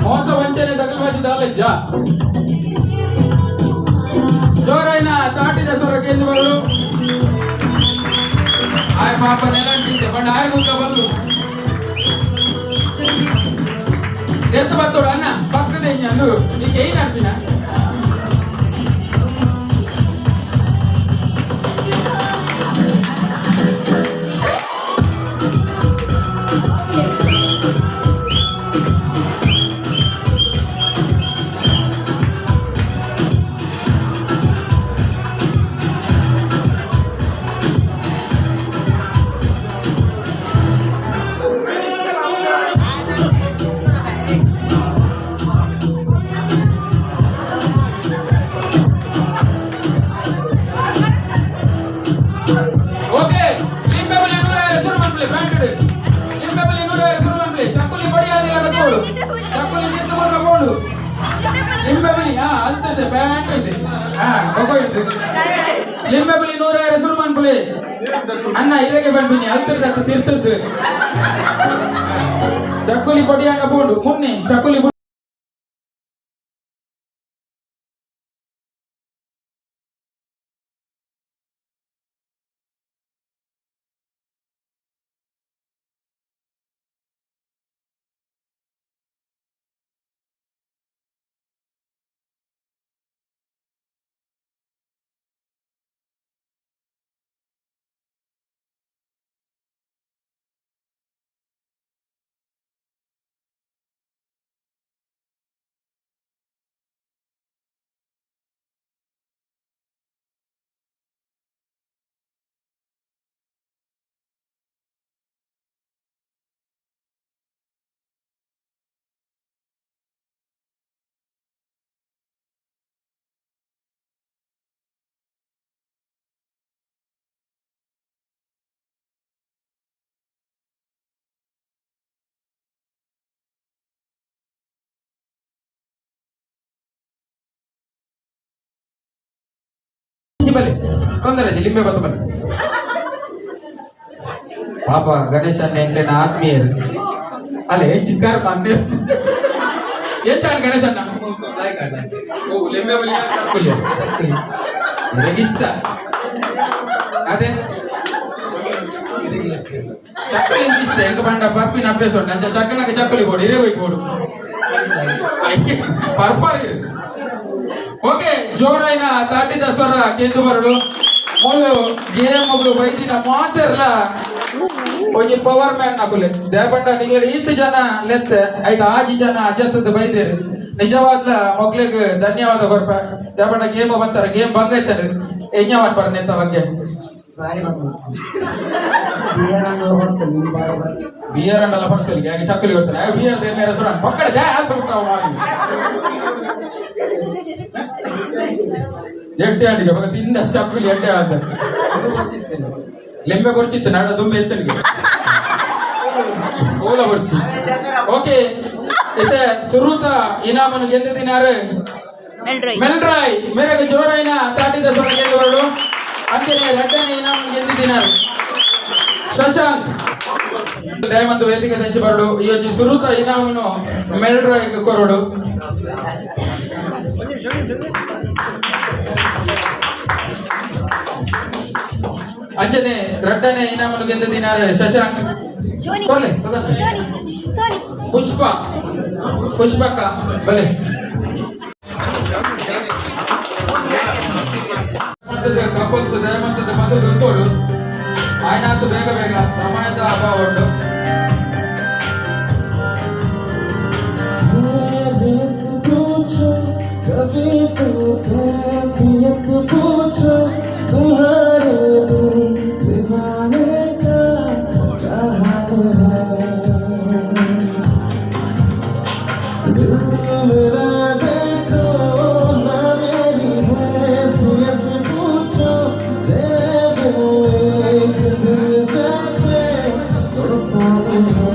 ಮೋಸ ವಂಚನೆ ದಗಲ್ಬಾಜಿ ದಾಲಜ್ಜ. ಜೋರಾಯ್ನ ತಾಟಿದ ಸ್ವರ ಕೇಂದ್ರ ಬರಲು. ಆಯ್ ಪಾಪ ನೆಲಂಟಿದ್ದೆ ಬಂಡ ಆಯ್ ಗುಂಕ ಬಂದು ಎತ್ತು ಬತ್ತೋಡು. ಅಣ್ಣ ಪಕ್ಕದ ಅಂದು ನೀಕೆ ಏನ್ ಅನ್ಪಿನ? ಓಕೆ, ಲಿಂಬೆ ಬಲಿ 100 ಹೆಸರು ಮನ್ಪ್ಲೆ ಪ್ಯಾಂಟ್. ಲಿಂಬೆ ಬಲಿ 100 ಹೆಸರು ಮನ್ಪ್ಲೆ. ಚಕ್ಕುಲಿ ಬಡಿ ಆದಿಲ್ಲ ಕತ್ತೋಡು. ಚಕ್ಕುಲಿ ನಿಂತು ಕೊಡ್ರ ಬೋಡು. ಲಿಂಬೆ ಬಲಿ ಹಾ ಅಲ್ತದೆ ಪ್ಯಾಂಟ್ ಇದೆ. ಹಾ ಒಗೋ. ಲಿಂಬೆ ಬಲಿ 100 ಹೆಸರು ಮನ್ಪ್ಲೆ. ಅಣ್ಣ ಇರಗೆ ಬಂದ್ಬಿನಿ ಅಲ್ತದ ಅತ್ತ ತಿರ್ತದ್ದು. ಚಕ್ಕುಲಿ ಪೊಡಿ ಅಂಡ ಬೋಡು ಮುನ್ನೆ ಚಕ್ಕುಲಿ. ಬಲೆ ತೊಂದರೆ ಇಜ್ಜಿ, ಲಿಂಬೆ ಬತ್ತ ಬಲೆ. ಪಾಪ ಗಣೇಶ್ ಎಂಕ್ಲೆನ ಆತ್ಮೀಯರು ಅಲ್ಲ. ಏನ್ ಚಿಕ್ಕಾರ ಬಂದೆ ಎಂಚಾನ್ ಗಣೇಶ್ ಅಣ್ಣ? ಓ ಲಿಂಬೆ ಬಲಿ ಚಕ್ಕುಲಿ ಇಷ್ಟ. ಅದೇ ಚಕ್ಕುಲಿ ಅಂತ ಇಷ್ಟ. ಎಂಕ ಬಂಡ ಪರ್ಪಿನ ಅಭ್ಯಾಸ ಉಂಟು. ಅಂಚ ಚಕ್ಕನಾಗ ಚಕ್ಕುಲಿ ಬೋಡು ಇರೇ ಹೋಯ್ ಬೋಡು ಪರ್ಪರ್. ಓಕೆ, ಜೋರಾಯ್ನ ತಾಟಿದ ಸ್ವರ ಕೇಂದ್ರ ಬರಡು. ಮೂಲು ಗೇಮ್ ಒಬ್ರು ಬೈದಿನ ಮಾತೆರ್ಲ ಒಂಜಿ ಪವರ್ ಮ್ಯಾನ್ ನಕುಲೆ. ದೇಪಂಡ ನಿಗ್ಲಡ್ ಈತ್ ಜನ ಲೆತ್ತೆ ಐಟ್ ಆಜಿ ಜನ ಅಜತ್ತದ ಬೈದೇರು. ನಿಜವಾದ್ಲ ಮೊಕ್ಲೆಗ್ ಧನ್ಯವಾದ ಕೊರ್ಪ. ದೇಪಂಡ ಗೇಮ್ ಬರ್ತಾರ ಗೇಮ್ ಬಂಗ ಐತಾರೆ. ಎಂಜ ಮಾಡ್ಪಾರ ನೆತ್ತ ಬಗ್ಗೆ? ಬಿಯರ್ ಅಂಡಲ ಬರ್ತೇವೆ ಯಾಕೆ ಚಕ್ಕಲಿ ಬರ್ತಾರೆ ಬಿಯರ್ ದೇನ ಸುರ ಪಕ್ಕಡ ಜಾ ಆಸೆ ಬರ್ತಾವ ಮಾಡಿ ಎಡ್ಡೆ ಅಡಿಗೆ ಬಗ ತಿಂದ ಚಕ್ಕಲಿ ಎಡ್ಡೆ ಆದ ಲಿಂಬೆ ಕೊರ್ಚಿತ್ತು ನಾಡ ದುಂಬೆ ಎತ್ತನಿಗೆ ಓಲ ಕೊರ್ಚಿ. ಓಕೆ, ಇತ್ತೆ ಸುರುತ ಇನಾಮನು ಗೆದ್ದಿನಾರು ಮೆಲ್ರಾಯ್. ಮೆಲ್ರಾಯ್ ಮೇರೆಗೆ ಜೋರೈನ ತಾಟಿದ ಸ್ವರ ಗೆದ್ದವರು. ಅಂಚನೆ ರಡ್ಡನೆ ಇನಾಮನು ಗೆದ್ದಿದ್ದಾರೆ ಶಶಾಂಕ್. ದಯಮಂತ ವೇದಿಕೆ ತೆಂಚಿ ಬರಡು. ಈ ಒಂಜಿ ಸುರುತ ಇನಾಮನು ಮೆಲ್ರಾಯ್ ಕೊರಡು. ಅಂಚನೆ ರಡ್ಡನೆ ಇನಾಮನು ಗೆದ್ದಿದ್ದಾರೆ ಶಶಾಂಕ್. ಸೋನಿ. ಕೊರ್ಲೆ, ಸದಾ. Sony Sony. ಪುಷ್ಪ, ಪುಷ್ಪಕ್ಕ ಬಲೆ ಕಪಲ್ಸ್ ದಯಮಂತದ ಪದದ ಉಂಟೋಡು ಆಯ್ನಾತು ಬೇಗ ಬೇಗ, ಸಮಯದ ಅಭಾವ ಉಂಟು. खैरियत पूछो कभी तो, कैफियत पूछो, तुम्हारे बिन दीवाने का क्या हाल है। दिल मेरा देखो ना, मेरी हैसियत पूछो, तेरे बिन एक दिन जैसे सौ साल है।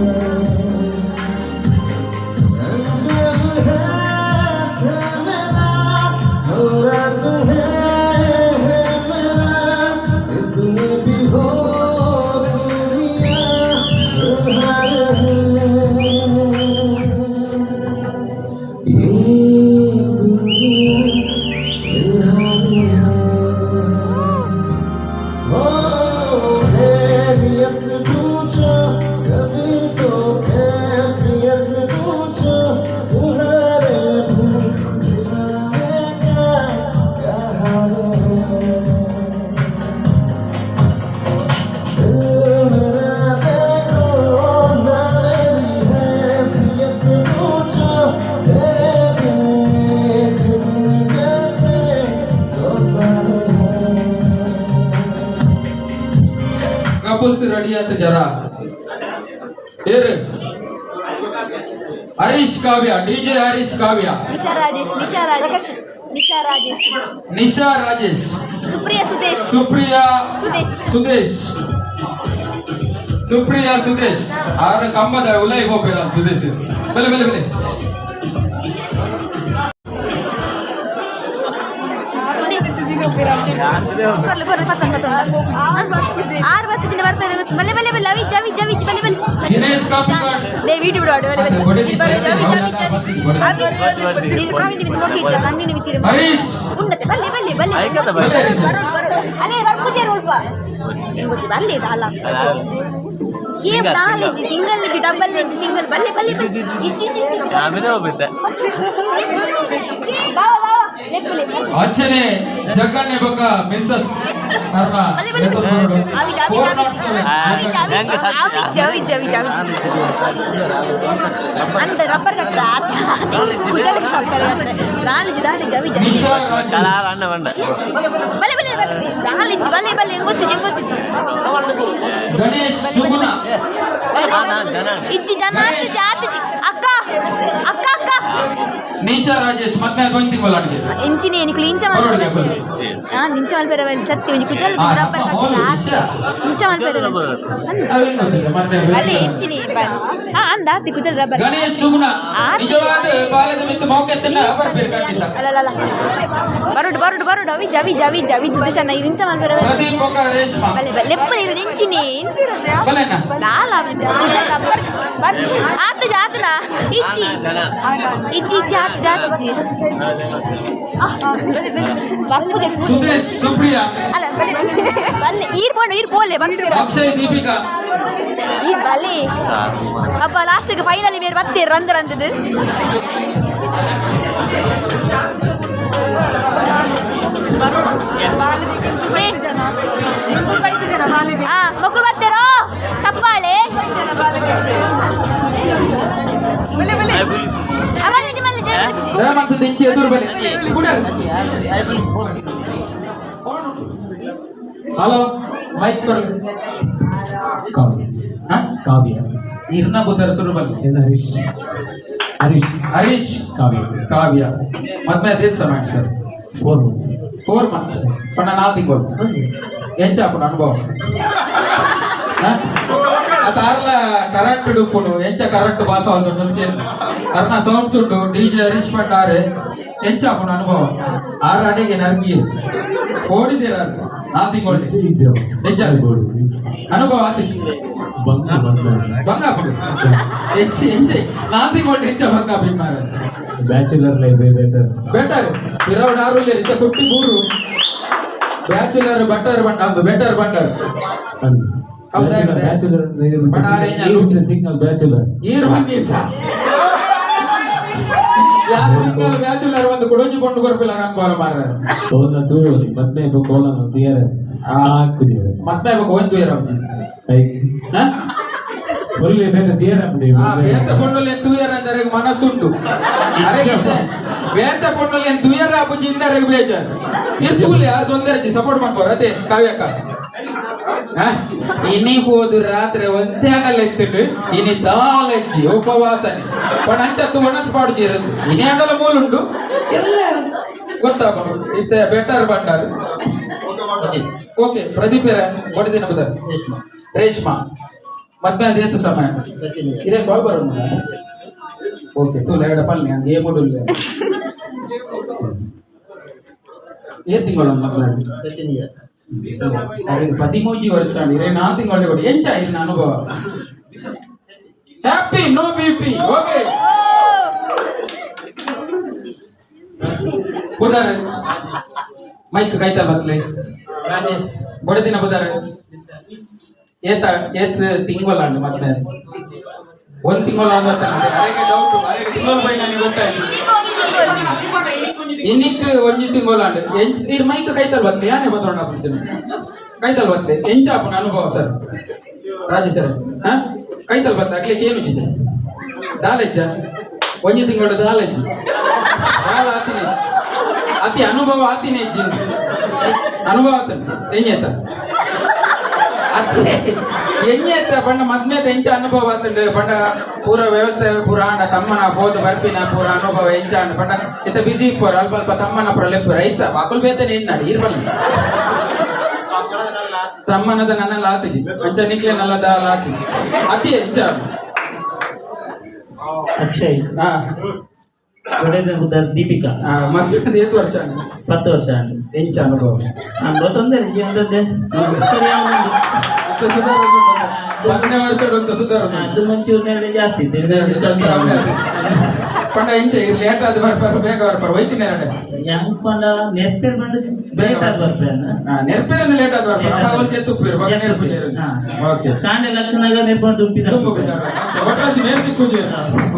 अजब है मेरा हो रहा तुम्हें है मेरा, इतनी भी हो दुनिया तुम्हारे है, ये दुनिया फिलहाल है। हो खैरियत पूछो कभी तो, कैफियत पूछो, तुम्हारे बिन दीवाने का क्या हाल है। दिल मेरा देखो ना, मेरी हैसियत पूछो, तेरे बिन एक दिन जैसे सौ साल है। ಕಪಲ್ಸ್ ರೆಡಿ ಆಯ್ತು ಜರ ಏರು. ಹರೀಶ್ ಕಾವ್ಯ, ಡಿಜೆ ಹರೀಶ್ ಕಾವ್ಯ. ನಿಶಾ ರಾಜೇಶ್, ನಿಶಾ ರಾಜೇಶ್, ನಿಶಾ ರಾಜೇಶ್. ನಿಶಾ ರಾಜೇಶ್. ಸುಪ್ರಿಯಾ ಸುದೇಶ್. ಸುಪ್ರಿಯಾ ಸುದೇಶ್. ಸುದೇಶ್, ಸುಪ್ರಿಯಾ ಸುದೇಶ್. ಆರ ಕಂಬದ ಉಲೈ ಹೋಗ್ಬೇರ ಸುದೇಶ್. ಬಲೆ ಬಲೆ ಬಲೆ. ಕೊರ್ಲು ಕೊರ್ಲು ಪತ್ತೊಂದು ಪತ್ತೊಂದು ಆರು ಬತ್ತು ದಿನ ಬರ್ತಾರೆ. ಬಲ್ಲೆ ಬಲ್ಲೆ ಬಲ್ಲೆ. ಅವಿಜ್ ಅವಿಜ್ ಅವಿಜ್, ಬಲ್ಲೆ ಬಲ್ಲೆ. ದಿನೇಶ್ ಕಾಪಿಕಾಡ್. ದೇ ವೀಡಿಯೋ ಬಿಡೋಡು. ಬಲ್ಲೆ ಬಲ್ಲೆ ಇಲ್ಲಿ ಬರು. ಜವಿ ಜವಿ ಜವಿ ಅವಿ ನೀನು ಕಾಣಿಡಿ ಮಿತಿ ಮೋಕೆ ಇದ್ದ ಕಣ್ಣಿನ ಮಿತಿ. ಹರೀಶ್. ಉಂಡತೆ ಬಲ್ಲೆ ಬಲ್ಲೆ ಬಲ್ಲೆ. ಬಲ್ಲೆ ಹರೀಶ್. ಬರೋಡು ಬರೋಡು ಅಲ್ಲೇ ಬರ್ಪುಜೆ ರೂಲ್ಪ ಹೆಂಗ್ ಗೊತ್ತಿ ಬಲ್ಲೆ ಇದು ಅಲ್ಲ. ಗೇಮ್ ನಾಲ್ ಇಜ್ಜಿ, ಸಿಂಗಲ್ ಇಜ್ಜಿ, ಡಬಲ್ ಇಜ್ಜಿ, ಸಿಂಗಲ್. ಬಲ್ಲೆ ಬಲ್ಲೆ ಬಲ್ಲೆ. ಇಜ್ಜಿ ಇಜ್ಜಿ ಇಜ್ಜಿ. ಬಾವ ಬಾವ ಲೆಫ್ಟ್ ಬಲ್ಲೆ. ಅಂಚನೆ ಜಗನ್ನೆ ಬೊಕ್ಕ ಮಿಸ್ಸಸ್ ಅರುಣ. ಬಲ್ಲೆ ಬಲ್ಲೆ ಬಲ್ಲೆ. ಅವಿಜ್ ಅವಿಜ್ ಅವಿಜ್ ಅವಿಜ್ ಅವಿಜ್ ಅವಿಜ್ ಅವಿಜ್ ಅವಿಜ್ ಅವಿಜ್ ಅಂತ ರಬ್ಬರ್ ಕಟ್ಟ ಕುಜಲ್ ಹಾಕ್ತಾರೆ. ನಾಲಿಜ್ ದಾಲಿಜ್ ಅವಿಜ್. ನಿಶಾ ರಾಜೇಶ್. ಬಲ್ಲೆ ಬಲ್ಲೆ ಬಲ್ಲೆ ನಾಲಿಜ್ ಬಲ್ಲೆ ಬಲ್ಲೆ. ಹೆಂಗ್ ಗೊತ್ತಿಜಿ ಹೆಂಗ್ ಗೊತ್ತಿಜಿ. ಗಣೇಶ್ ಸುಗುಣ. ಇಜ್ಜಿ ಜನ ಆತಿಜಿ ಆತಿಜಿ. ಅಕ್ಕ ಅಕ್ಕ ಅಕ್ಕ. ನಿಶಾ ರಾಜೇಶ್ ಮತ್ತೆ ಅದು ಒಂದು ತಿಂಗಳು ಅಡಿಗೆ. ಇಂಚಿನಿ ನಿಕ್ಲು ಇಂಚ ಬರೋಡಿಗೆ ಮಲ್ಪೆರೆ. ಹಾ, ಇಂಚ ಮಲ್ಪೆರೆ ಸತ್ಯ ಒಂಜಿ ಕುಜಲ್ ಆ, ರಬ್ಬರ್ ನಮ್ಮ ಹೋಲು ನಿಶಾ. ಇಂಚ ಮಲ್ಪೆರೆ. ಅವೇನು ಗೊತ್ತಿಲ್ಲ, ಮತ್ತೆ ಅಲ್ಲಿ ಇಂಚಿನಿ ಹಾ ಅಂದ ಆತಿ ಕುಜಲ್ ರಬ್ಬರ್. ಗಣೇಶ್ ಸುಗುಣ. ಆತಿ. ನಿಜವಾದ ಬಾಲ್ಯದ ಮಿತ್ತು ಮೌಕ್ಯತ್ತನ್ನ ಅವರ ಬೇರೆ ಖಂಡಿತ. ಅಲ್ಲ ಅಲ್ಲ ಬರುಡು ಬರುಡು ಬರುಡು. ಅವಿಜ್ ಅವಿಜ್ ಅವಿಜ್ ಅವಿಜ್ ದಿಶನ ಇಂಚ ಮಲ್ಪೆರೆ. ಪ್ರದೀಪ್ ಬೊಕ್ಕ ರೇಷ್ಮಾ. ಬಲ್ಲೆ ಬಲ್ಲೆ ಲೆಪ್ಪ ನೀರು ಇಂಚಿನಿ. ಬಲೆಣ್ಣ. ಲಾಲ ಕುಜಲ್ ರಬ್ಬರ್ ಬರ್ ಆತು ಆತನ ಇಜ್ಜಿ ಇಜ್ಜಿ ಇಜ್ಜಿ ಆತು ಜಾತಿಜಿ ಬಪ್ಪುಗೆ. ಸುದೇಶ್ ಸುಪ್ರಿಯಾ. ಅಲ್ಲ ಬಲ್ಲೆ ಬಲ್ಲೆ ಈರ್ ಪೋಂಡು ಈರ್ ಪೋಲೆ ಬರ್ತೀರ. ಅಕ್ಷಯ್ ದೀಪಿಕಾ. ಈರ್ ಬಲ್ಲೆ ಅಪ್ಪ. ಲಾಸ್ಟಿಗೆ ಫೈನಲಿ ಬೇರೆ ಬತ್ತೀರ ರಂದ್ರ ಅಂದದ್ದು. ಆ ಮಕ್ಕಳು ಬರ್ತಾರೋ ಚಪ್ಪಾಳೆ. ಆ, ಬಲ್ಲೆ ಬಲ್ಲೆ ಜೈ. ದಯಮಂತದ ಇಂಚಿ ಎದುರು ಬಲೆ ಕುಡಿಯರು. ಹಲೋ. Mic ಕೊರ್ಲೆ. ಕಾವ್ಯ. ಹಾ? ಕಾವ್ಯ. ಇರ್ನ ಬುದ್ಧರ ಸುರುಬಲ್. ಏನು, ಹರೀಶ್, ಹರೀಶ್. ಹರೀಶ್. ಕಾವ್ಯ. ಕಾವ್ಯ ಮದ್ಮೆ ಅದೇ ಸಮಯ sir? 4 month. 4 month ಪಂಡ 4 ತಿಂಗಳು. ಎಂಚ ಆಪುಂಡು ಅನುಭವ? ಅತ ಅರ್ಲ ಕರೆಂಟ್ ಡುಪ್ಪುಂಡು, ಎಂಚ ಕರೆಂಟ್ ಪಾಸ್ ಆವೊಂದುಂಡು ಅರ್ನ ಸೌಂಡ್ಸ್ ಉಂಡು. ಡಿಜೆ ಹರೀಶ್ ಪಂಡಾರೆ, ಎಂಚ ಆಪುಂಡು ಅನುಭವ? ಆರ್ ಅಡೆಗೆ ನರ್ಗಿ ಓಡಿದ್ದೀರ 4 ತಿಂಗಳು? ಎಂಚ ಅನುಭವ ಆತಿ? ಬಂಗ ಬಂಗ. ಬಂಗ ಆಪುಂಡು. ಎಂಚ ಎಂಚ 4 ತಿಂಗಳು ಎಂಚ ಬಂಗ ಆಪಿನ್ ಮಾರೆ? Bachelor life better. Better. ಇರವಡ್ ಆರು ಇತ್ತ ಕುಟ್ಟಿ ಬೂರು ಬ್ಯಾಚುಲರ್ ಬಟ್ಟರ್ ಬಂಡ ಅಂದು ಬೆಟರ್ ಬಂಡರ್. ಅಂದು. ಹೌದಾ? Bachelor bachelor. ಬಟ್ ಆರೆ ಏನ್ ಸಿಂಗಲ್ ಬ್ಯಾಚುಲರ್. ಈರು ಬನ್ನಿ ಸಾ ಯಾರು ಸಿಂಗಲ್ ಬ್ಯಾಚುಲರ್ ಒಂದು ಕೊಡೊಂಜಿ ಪೊಂಡು ಕೊರ್ಪಿಲ್ಲ ಅನ್ಬೋರ ಮಾರ್ರೆ. ಕೋಲ ತೂರಿ ಮದ್ಮೆ ಕೋಲ ತೀಯರ ಹಾಕುಜಿ. ಮತ್ತೆ ಗೋವಿಂದ ತೂಯರ ಅಬ್ಜಿ. ಹಾ? ಫುಲ್ ಬೇಗ ತೀಯರ. ಆ ಬೇತ ಪೊಣ್ಣುಲೆ ತೂಯರ ಅಂದರೆ ಮನಸ್ಸುಂಡು. ಅರೆ ಬೇತ ಪೊಣ್ಣುಲೆ ತೂಯರ ಅಪ್ಪುಜಿ ಇಂದರೆಗ್ ಬೇಜಾರು. ಇರ್ ತೂಲೆ, ಯಾರು ತೊಂದರೆ ಸಪೋರ್ಟ್ ಮಾಡ್ಕೋರ ಅದೇ ಕಾವ್ಯಕ್ಕ. ಆ? ಇನಿ ಪೋದು ರಾತ್ರಿ ಒಂದೇ ಎತ್ತಿಟ್ಟು ಇನಿ ದಾಲಜ್ಜಿ ಉಪವಾಸನೆ ಪಣ ಅಂಚತ್ತು ಒಣಸ್ ಪಾಡುಜಿ ಇರೋದು. ಇನಿ ಅಂಡಲ ಮೂಲುಂಡು ಎಲ್ಲ ಗೊತ್ತಾಪುಂಡು. ಇತ್ತೆ ಬೆಟರ್ ಬಂಡಾರು. ಓಕೆ, ಪ್ರದೀಪ್ ಕೊಡಿದಿನ ಬದಲ್. ರೇಷ್ಮಾ. ರೇಷ್ಮಾ ಮದ್ಮೆ ಅದೇತು ಸಮಯ? ಇದೇ ಕಾಲ್ ಬರೋದು. ಓಕೆ, ತೂಲ ಎರಡ ಪಲ್ಲೆ ಅಂತ ಏ ಮುಡುಲ್ಲೆ. ಏ ತಿಂಗಳು ಮದ್ಮೆ? 13 ಇಯರ್ಸ್. ಅವ್ರಿಗೆ 13 ವರ್ಷ ಇರೇ 4 ತಿಂಗಳು ಕೊಡಿ. ಎಂಚ ಇರಿನ ಅನುಭವ? Happy, no BP. Okay, ಬುಧಾರೆ mic ಕೈತಲ್ ಬತ್ಲೆ. ರಾಜೇಶ್. ಬಡದಿನ ಬುಧಾರೆ. ಏತ ಏತ್ ತಿಂಗೊಲ ಮದ್ಮೆ? ಒಂದ್ ತಿಂಗಳ ಅರೆಗೆ ಡೌಟ್. ಅರೆಗೆ ತಿಂಗಳು ಬೈ ನನಗೆ ಗೊತ್ತಾಯ್ತು. ಇನ್ನಿಕ್ ಒಂಜಿ ತಿಂಗೊಲ ಇರ್ ಮೈಕ್ ಕೈತಲ್ ಬತ್ಲೆ. ಯಾನೆ ಬತ್ತೊಂಡ ಬಿಡ್ತೀನಿ ಕೈತಲ್ ಬತ್ಲೆ. ಎಂಚ ಆಪುನ ಅನುಭವ ಸರ್? ರಾಜೇಶ್ ಸರ್, ಹಾ, ಕೈತಲ್ ಬತ್ಲೆ. ಅಕ್ಲಿಕ್ಕೆ ಏನು ಚಿಜ ದಾಲೆಜ್ಜ? ಒಂಜಿ ತಿಂಗಳು ದಾಲೆಜ್ಜಿ ದಾಲ ಆತಿನಿ ಅತಿ ಅನುಭವ ಆತಿನಿ ಅಜ್ಜಿ ಅನುಭವ ಆತನ ಎಂಜೇತ ಅಚ್ಚೆ ಎಂಜೇತ ಪಂಡ ಮದ್ಮೇತ ಎಂಚ ಅನುಭವ ಆತಂಡು ಪಂಡ? ಪೂರ ವ್ಯವಸ್ಥೆ ಪೂರ ಆಂಡ ತಮ್ಮನ ಪೋದು ಬರ್ಪಿನ ಪೂರ ಅನುಭವ ಎಂಚ ಆಂಡ ಪಂಡ? ಇತ್ತ ಬಿಸಿ ಇಪ್ಪರು ಅಲ್ಪ ಅಲ್ಪ ತಮ್ಮನ ಪುರ ಲೆಪ್ಪು ರೈತ ಅಕುಲ್ ಬೇತನೆ ಎನ್ನಾಡಿ ಇರ್ಬಲ್ಲ ತಮ್ಮನದ ನನ್ನೆಲ್ಲ ಆತಜಿ ಅಂಚ ನಿಕ್ಲೆ ನಲ್ಲ ದಾಲ ಆತಜಿ ಅತಿ ಎಂಚ? ಅಕ್ಷಯ್. ಹಾ. ಕೊಡೆದ ದೀಪಿಕಾ. ಹಾ, ಮದ್ಮೇದ ಏತ್ ವರ್ಷ ಆಂಡ್? 10 ವರ್ಷ ಆಂಡ್. ಎಂಚ ಅನುಭವ? ಅನುಭವ ತೊಂದರೆ ಜೀವನದ ಸರಿ ಆವೊಂದು. ಅಂತ ಸುಧಾರ 10ನೇ ವರ್ಷ ಅಂತ ಸುಧಾರ. ಅದು ಮಂಚೂರು ನೆರಳೆ ಜಾಸ್ತಿ ಇತ್ತು, ಇದು ಕಮ್ಮಿ ಆಗುದು. ಪಂಡ ಇಂಚ ಇರ್ ಲೇಟ್ ಆದ್ ಬರ್ಪಾರ ಬೇಗ ಬರ್ಪಾರ ಒಯ್ತೀನಿ ಎರಡೆ? ಯಾಂಗ್ ಪಂಡ ನೆರ್ಪೇರ್ ಪಂಡ ಲೇಟ್ ಆದ್ ಬರ್ಪೇನ. ನೆರ್ಪೇರಂದು ಲೇಟ್ ಆದ್ ಬರ್ಪಾರ. ಅಪ್ಪ ಅವ್ರು ಜೆತ್ತುಪ್ಪೇರು ಬಗ ನೆರ್ಪು ಜೇರು. ಓಕೆ. ಕಾಂಡೆ ಲಕ್ಕನಾಗ ನೆರ್ಪಂಡು ತುಂಬಿದ. ತುಂಬ ಒಟ್ರಾಸಿ ಮೇಲ್ ತಿಕ್ಕು ಜೇರು.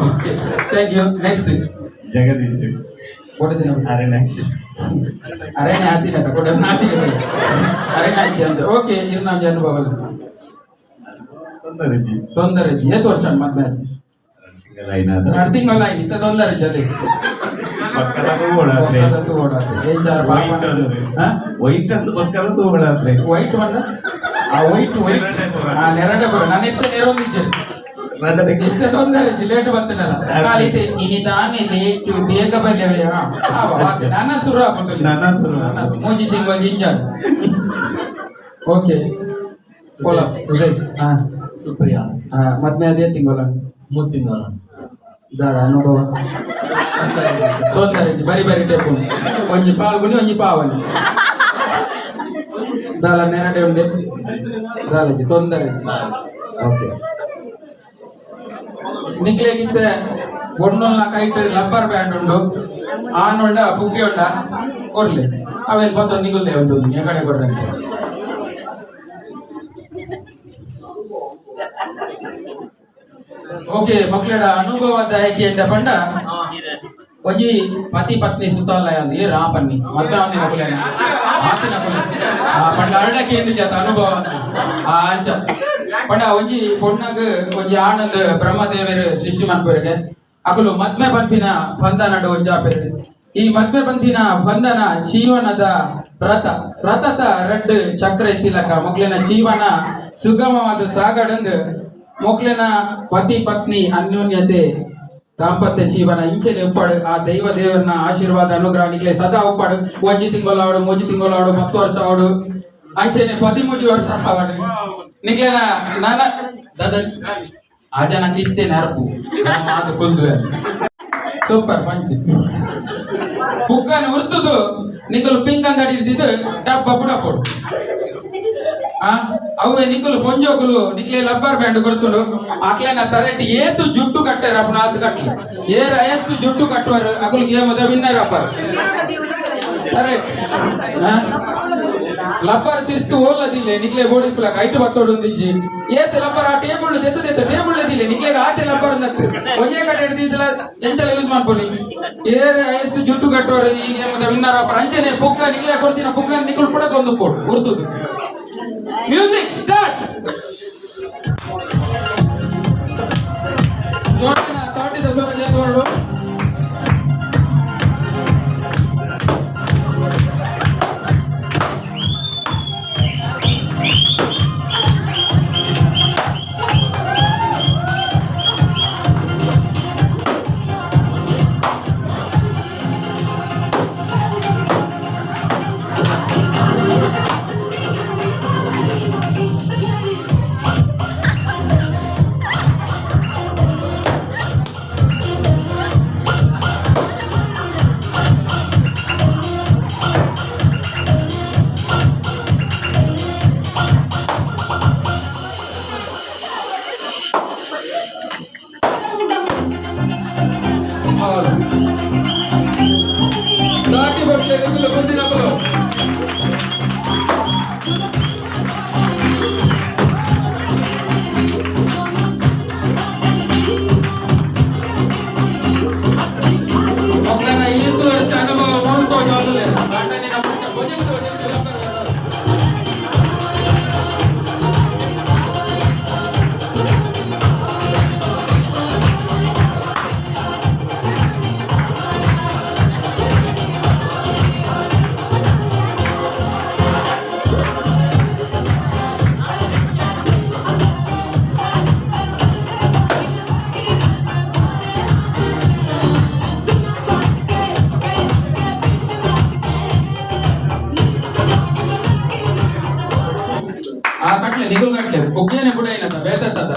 Okay, thank you. Next. Jagadish. ಕೊಡದಿನ. ಅರೆನಾಕ್ಷಿ. ಅರೆ ಆತಿನ ಕೊಡ ನಾಚಿಗೆ ಅರೆ ನಾಚಿ ಅಂತ. ಓಕೆ, ಇರ್ನಾಂಜಿ ಅನುಭವ. ತೊಂದರೆ. ತೊಂದರೆ. ಏತ್ ವರ್ಷ ಮದ್ಮೆ? ತಿಂಗಳಾಯ್ನಾದ. 2 ತಿಂಗಳ ಇತ್ತ ತೊಂದರೆ ಜೊತೆ. ಪಕ್ಕದ ಓಡಾತ್ರೆ. ಏನ್ ಪಾಪ. ವೈಟ್ ಅಂದು ಪಕ್ಕದ ತೂಡಾತ್ರೆ. ವೈಟ್ ಬಣ್ಣ, ಆ ವೈಟ್ ವೈಟ್. ಆ ನೆರಡೆ ಬರ ನಾನು ಇತ್ತ ನೆರೊಂದಿದ್ದೇನೆ. ಇತ್ತ ತೊಂದರೆ ಲೇಟ್ ಬರ್ತೇನಲ್ಲ ಕಾಲಿತೆ ಇನಿ ತಾನೇ ಲೇಟ್ ಬೇಗ ಬಲ್ಲೆ. ನನ್ನ ಸುರು ಹಾಕೊಂಡು. ನನ್ನ ಸುರು. ಮೂಜಿ ತಿಂಗಳು ಜಿಂಜಾರ್. ಓಕೆ, ಕೋಲ ಸುರೇಶ್. ಹಾ. ಸುಪ್ರಿಯಾ. ಹಾ, ಮದ್ಮೆ ಅದೇ ತಿಂಗಳ? 3 ತಿಂಗಳ. ದಾರ ಅನುಭವ? ತೊಂದರೆ ಬರಿ ಬರಿ ಟೇಪು ಒಂಜಿ ಪಾಲ್ಗುನಿ ಒಂಜಿ ಪಾವನಿ ದಾಲ ನೆರಡೆ ಉಂಡೆ ದಾಲಜಿ ತೊಂದರೆ. ಓಕೆ, ನಿಕ್ಲೆಗಿತ್ತ ಬೊಣ್ಣೊಲ್ನ ಕೈಟ್ ಲಬ್ಬರ್ ಬ್ಯಾಂಡ್ ಉಂಡು. ಆನುಂಡ ಪುಗ್ಗೆ ಉಂಡ ಕೊರ್ಲೆ. ಅವೆಲ್ ಪತ್ತ ನಿಗುಲ್ದೆ ಉಂಟು ಕಡೆ ಕೊರ್ರಂತೆ. ಓಕೆ, ಮಕ್ಳೆಡ ಅನುಭವದಾಯಕಿ ಎಂಡ ಪಂಡ ಒಂಜಿ ಪತಿ ಪತ್ನಿ ಸುತ್ತಾಲ ಅಂದ್ ಏ ರಾಪನ್ನಿ ಮದ್ವೆ ಒಂದಿನ ಕುಲೇನ ಆತಿನ ಕುಲೆ. ಆ ಪಂಡ ಅರಡಕ್ಕೆ ಎಂದು ಜಾತ ಅನುಭವ. ಆ ಅಂಚ ಪಂಡ ಒಂಜಿ ಪೊಣ್ಣಗ್ ಒಂಜಿ ಆನಂದ್ ಬ್ರಹ್ಮದೇವರು ಸೃಷ್ಟಿ ಮನ್ಪುರಿಗೆ. ಅಕುಲು ಮದ್ಮೆ ಪನ್ಪಿನ ಬಂಧನಡು ಒಂಜಾಪೆರು. ಈ ಮದ್ವೆ ಬಂದಿನ ಬಂಧನ ಜೀವನದ ರಥ, ರಥದ ರಡ್ಡು ಚಕ್ರ ಇತ್ತಿಲಕ ಮೊಕ್ಲೆನ ಜೀವನ ಸುಗಮವಾದ ಸಾಗಡಂದು ಮೊಕ್ಲೆನ ಪತಿ ಪತ್ನಿ ಅನ್ಯೋನ್ಯತೆ ದಾಂಪತ್ಯ ಜೀವನ ಇಂಚೆನೆ ಉಪ್ಪಾಡು. ಆ ದೈವ ದೇವರನ ಆಶೀರ್ವಾದ ಅನುಗ್ರಹ ನಿಕ್ಲೆ ಸದಾ ಉಪ್ಪಾಡು. ಒಂಜಿ ತಿಂಗಳಾವಡು, ಮೂಜಿ ತಿಂಗಳಾವಡು, 10 ವರ್ಷ ಆವಡು, ಅಂಚೆನೆ 13 ವರ್ಷ ಆವಡು ನಿಕ್ಲೆನ ನಾನ ದಾದ ಆ ಜನ ಕಿತ್ತೆ ನೆರಪು ಮಾತು ಕುಲ್ದು ಸೂಪರ್ ಪಂಚ್ ಪುಗ್ಗನ ಉರ್ತುದು ನಿಕಲು ಪಿಂಕ್ ಅಂದಡಿ ಹಿಡ್ದಿದ್ದು ಡಬ್ಬ ಪುಡಪೊಡು. ಆ ಅವೇ ನಿಕಲು ಪೊಂಜೋಕುಲು ನಿಕ್ಲೆ ಲಬ್ಬರ್ ಬ್ಯಾಂಡ್ ಕೊಡ್ತುಂಡು. ಅಕ್ಲೆನ ತರೆಟ್ ಏತು ಜುಟ್ಟು ಕಟ್ಟಾರ ಅಪ್ಪನ ಆತು ಕಟ್ಲಿ ಏರ ಎಷ್ಟು ಜುಟ್ಟು ಕಟ್ಟುವರು ಅಕುಲು ಗೇಮ್ ವಿನ್ನರ್ ಅಪ್ಪರ್ ಕರೆಕ್ಟ್. ಲಬ್ಬರ್ ತಿರ್ತು ಓಲ್ಲದಿಲ್ಲ ನಿಕ್ಲೆ ಬೋಡಿ ಪುಲಕ ಐಟು ಬತ್ತೋಡು ಒಂದಿಜ್ಜಿ ಏತ್ ಲಬ್ಬರ್ ಆ ಟೇಬಲ್ ದೆತ್ತ ದೆತ್ತ ಟೇಬಲ್ ದಿಲ್ಲ ನಿಕ್ಲೆಗ ಆತೆ ಲಬ್ಬರ್ ನತ್ತು ಒಂಜೇ ಕಡೆ ಹಿಡ್ದಿದ್ದಲ್ಲ ಎಂತೆಲ್ಲ ಯೂಸ್ ಮಾಡ್ಕೊಳ್ಳಿ. ಏರ್ ಎಷ್ಟು ಜುಟ್ಟು ಕಟ್ಟುವರು ಈ ಗೇಮ್ ವಿನ್ನರ್ ಅಪ್ಪರ್. ಅಂಚೆನೆ ಪುಗ್ಗ ನಿಕ್ಲೆ ಕೊಡ್ತೀನ ಪುಗ್ಗ ನಿಕುಲ್ ಪುಡಕ ಒಂದು ಪೋಡು ಉರ್ತುದು. Music start. ಜೋಡಿನ ತಾಟಿದ ಸ್ವರ ಜೇನುವರಡು. ತಾಟಿ ಬಟ್ಲೆ ನಿಕುಲು ಮುಂದಿನಕುಲು. ಮೊಕ್ಲೆನ ಈತು ವರ್ಷ ಅನುಭವ ಮೂಡ್ಕೋ ಜೋಸುಲೆ ಗಂಡನಿನ ಪುಟ್ಟ ಬೊಜೆಬುದು ಬೊಜೆಬುದು ಲಬ್ಬರ್ ಬರೋರು. ಆ ಕಟ್ಲೆ ನಿಗುಲ್ ಕಟ್ಲೆ ಪುಗ್ಗೇನೆ ಬುಡ ಏನದ ಬೇತತ್ತದ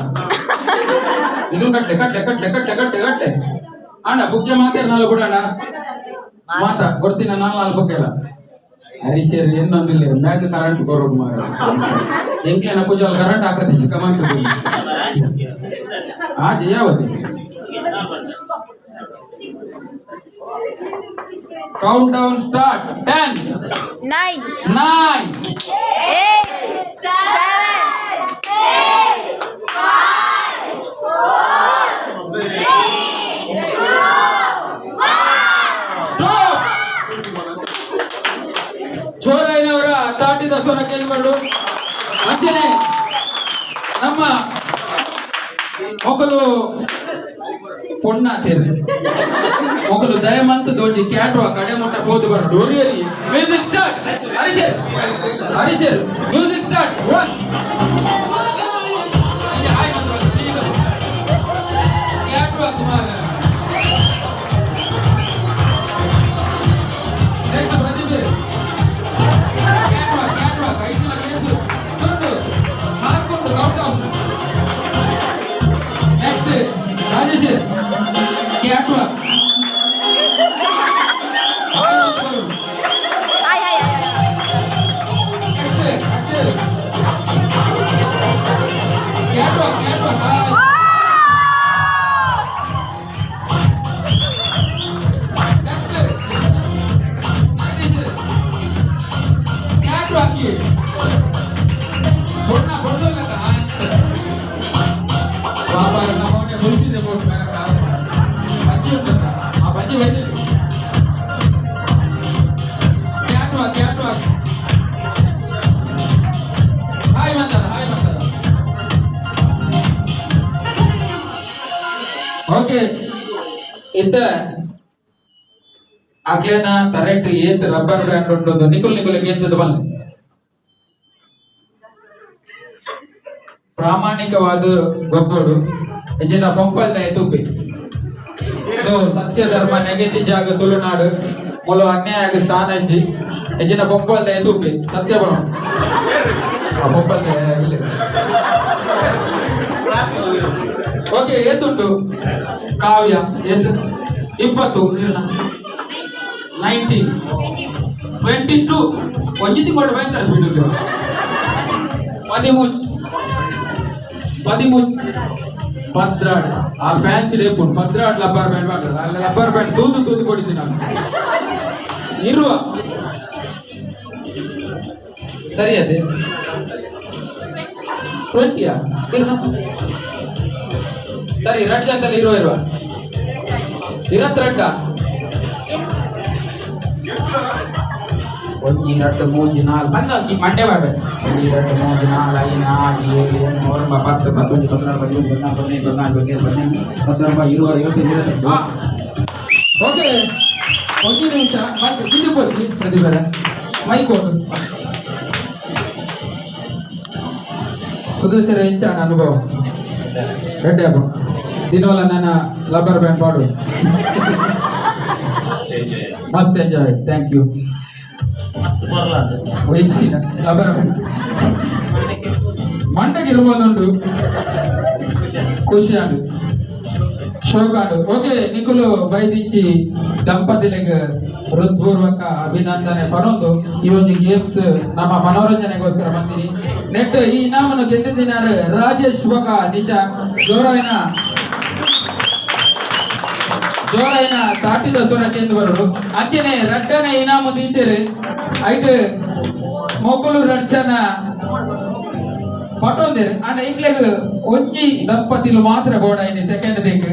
ನಿಗುಲ್ ಕಟ್ಲೆ ಕಟ್ಲೆ ಕಟ್ಲೆ ಕಟ್ಲೆ ಕಟ್ಲೆ ಕಟ್ಲೆ ಅಣ್ಣ ಬುಗ್ಗೆ ಮಾತೇರ್ ನಾಲ್ ಬುಡಣ್ಣ ಮಾತ ಕೊಡ್ತೀನ ನಾಲ್ ನಾಲ್ ಬುಗ್ಗೆಲ್ಲ ಹರೀಶರ್ ಎನ್ನೊಂದಿಲ್ಲ ಮ್ಯಾಗ ಕರೆಂಟ್ ಕೊರೋಡು ಮಾರ ಎಂಕ್ಲೆನ ಪೂಜಾಲ್ ಕರೆಂಟ್ ಹಾಕತ್ತೆ ಕಮಂತ ಆ ಜಯಾವತಿ. Count down start. 10 9 9 8 7 6 5 4 3 2 1. ಸ್ಟಾಪ್. ಜೋರಾಯಿನವರ ತಾಟಿದ ಸ್ವರ ಕೇಳಿಬರಡು. ಅಂಚನೆ ನಮ್ಮ ಮೊಕಲು ಪೊಣ್ಣಾತೇರು ಮೊಕಲು ದಯಮಂತ ದೋಂಜಿ ಕ್ಯಾಟ್ವಾ ಕಡೆ ಮುಟ್ಟ ಪೋದು ಬರಡು. ಒರಿ ಒರಿ. Music start. ಹರೀಶರ್ ಹರೀಶರ್ music start. One cat walk. Next Pradeep. Cat walk, cat walk. ಐದು ಗೇಮ್ಸ್ ದೊಡ್ಡ ಹಾಕೊಂಡು count down. Next Rajesh cat walk. Hi hi hi. Next Akshay cat walk, cat walk. Next Nagesh cat walk. ಬೊಣ್ಣ ಬೊಣ್ಣಲ್ಲ ಬಾಬಾ ನಮ್ಮವನೇ ಮುಗಿಸಿದೆ boat ಮೇಲೆ ಕಾರ್ ಬಜ್ಜಿ ಉಂಟಲ್ಲ ಆ ಬಜ್ಜಿ ಬಂದಿದೆ. Cat walk, cat walk. Hi ಬಂತಾರ, ಹಾಯ್ ಬಂತಾರ. ಓಕೆ, ಇತ್ತ ಅಕ್ಲೇನ ತರೆಟ್ ಏತ್ ರಬ್ಬರ್ ಬ್ಯಾಂಡ್ ಉಂಟು ನಿಕುಲ್ ನಿಕುಲ್ ಗೆದ್ದದ ಬಲ್ಲೆ. ಪ್ರಾಮಾಣಿಕವಾದ ಗೊಬ್ಬಡು ಎಜ್ಜಿನ ಪಂಪಲ್ದ ತುಪ್ಪಿ ಇದು ಸತ್ಯ ಧರ್ಮ ನೆಗೆತಿ ಜಾಗ ತುಳುನಾಡು ಮೊಲ ಅನ್ಯಾಯ ಸ್ಥಾನ ಇಜ್ಜಿ ಎಜ್ಜಿನ ಪಂಪಲ್ದ ತುಪ್ಪಿ ಸತ್ಯ ಬರೋ ಪಂಪಲ್ದ ಇಲ್ಲ. ಓಕೆ, ಏತುಂಟು ಕಾವ್ಯ? ಏತು? 20. 19, 22. ಒಂಜಿ ತಿಂಗಳು ಭಯಂಕರ ಸ್ಪೀಡ್. 13, 13, 12. ಆ ಫ್ಯಾನ್ಸಿ ರೇಪು 12 ರಬ್ಬರ್ ಬ್ಯಾಂಡ್ ಮಾಡ್ತಾರೆ. ಅಲ್ಲಿ ರಬ್ಬರ್ ಬ್ಯಾಂಡ್ ತೂದು ತೂದು ಕೊಡಿದ್ದೀನಿ ನಾನು ಇರುವ. ಸರಿ, ಅದೇ 20ಯಾ? ಸರಿ, ರಡ್ಡು ಅಂತಲ್ಲಿ ಇರುವ ಇರುವ ಇರತ್ ರಡ್ಡ. ಒಂಜಿ, ಎರಡು, ಮೂಜಿ, ನಾಲ್ಕು ಬಂದ ಮಂಡೆ ಬಾಬೆ. ಒಂಜಿ, ಎರಡು, ಮೂಜಿ, ನಾಲ್ಕು, ಐದು, ಆರು, ಏಳು, ಎಂಟು, ಒಂಬತ್ತು, 10, 11, 12, 13, 14, 15, 14, 17, 18, 19, 20, 21, 22. ಓಕೆ, ಒಂದು ನಿಮಿಷ. ಮೈಕ್ ಇದು ಬೋತಿ ಪ್ರತಿಭೆ ಮೈಕ್ ಕೊಡು. ಸದಸ್ಯರ ಹೆಂಚಾಣ ಅನುಭವ ರೆಡ್ಡಿ ಹಬ್ಬ ದಿನವಲ್ಲ ನನ್ನ ರಬ್ಬರ್ ಬ್ಯಾಂಡ್ ಪಾಡು. ಮಸ್ತ್ ಎಂಜಾಯ್. Thank you. ಮಸ್ತ್ ಬರಲಾರ್ದು. ವಹಿಸಿನ ರಬ್ಬರ್ ಬ್ಯಾಂಡ್ ಮಂಡಗಿರ್ಬೋದುಂಟು. ಖುಷಿ ಆಂಡ್ ಶೋಕಾಂಡು. ಓಕೆ, ನಿಕುಲು ಬೈದಿಂಚಿ ದಂಪತಿಲೆಗ್ ಹೃತ್ಪೂರ್ವಕ ಅಭಿನಂದನೆ ಪನೊಂದು ಈ ಒಂದು ಗೇಮ್ಸ್ ನಮ್ಮ ಮನೋರಂಜನೆಗೋಸ್ಕರ ಬಂದಿನಿ. ನೆಟ್ ಈ ಇನಾಮನ್ನು ಗೆದ್ದಿದ್ದಾರೆ ರಾಜೇಶ್ ಬೊಕ ನಿಶಾ. ಜೋರಾಯಿನ ಜೋರಾಯಿನ ತಾಟಿದ ಸ್ವರ ಕೇಂದ್ರ ಬರೋಡು. ಅಂಚನೆ ರಡ್ಡನೆ ಇನಾಮು ದೀತೆರ್. ಐಟ್ ಮೊಕುಲು ರಡ್ಚನ ಪಟೊಂದೆರ್. ಅಂಡ ಇಂಕ್ಲೆಗ್ ಒಂಜಿ ದಂಪತಿಲು ಮಾತ್ರ ಬೋಡಾಯಿನಿ ಸೆಕೆಂಡ್ ದೇಕ್.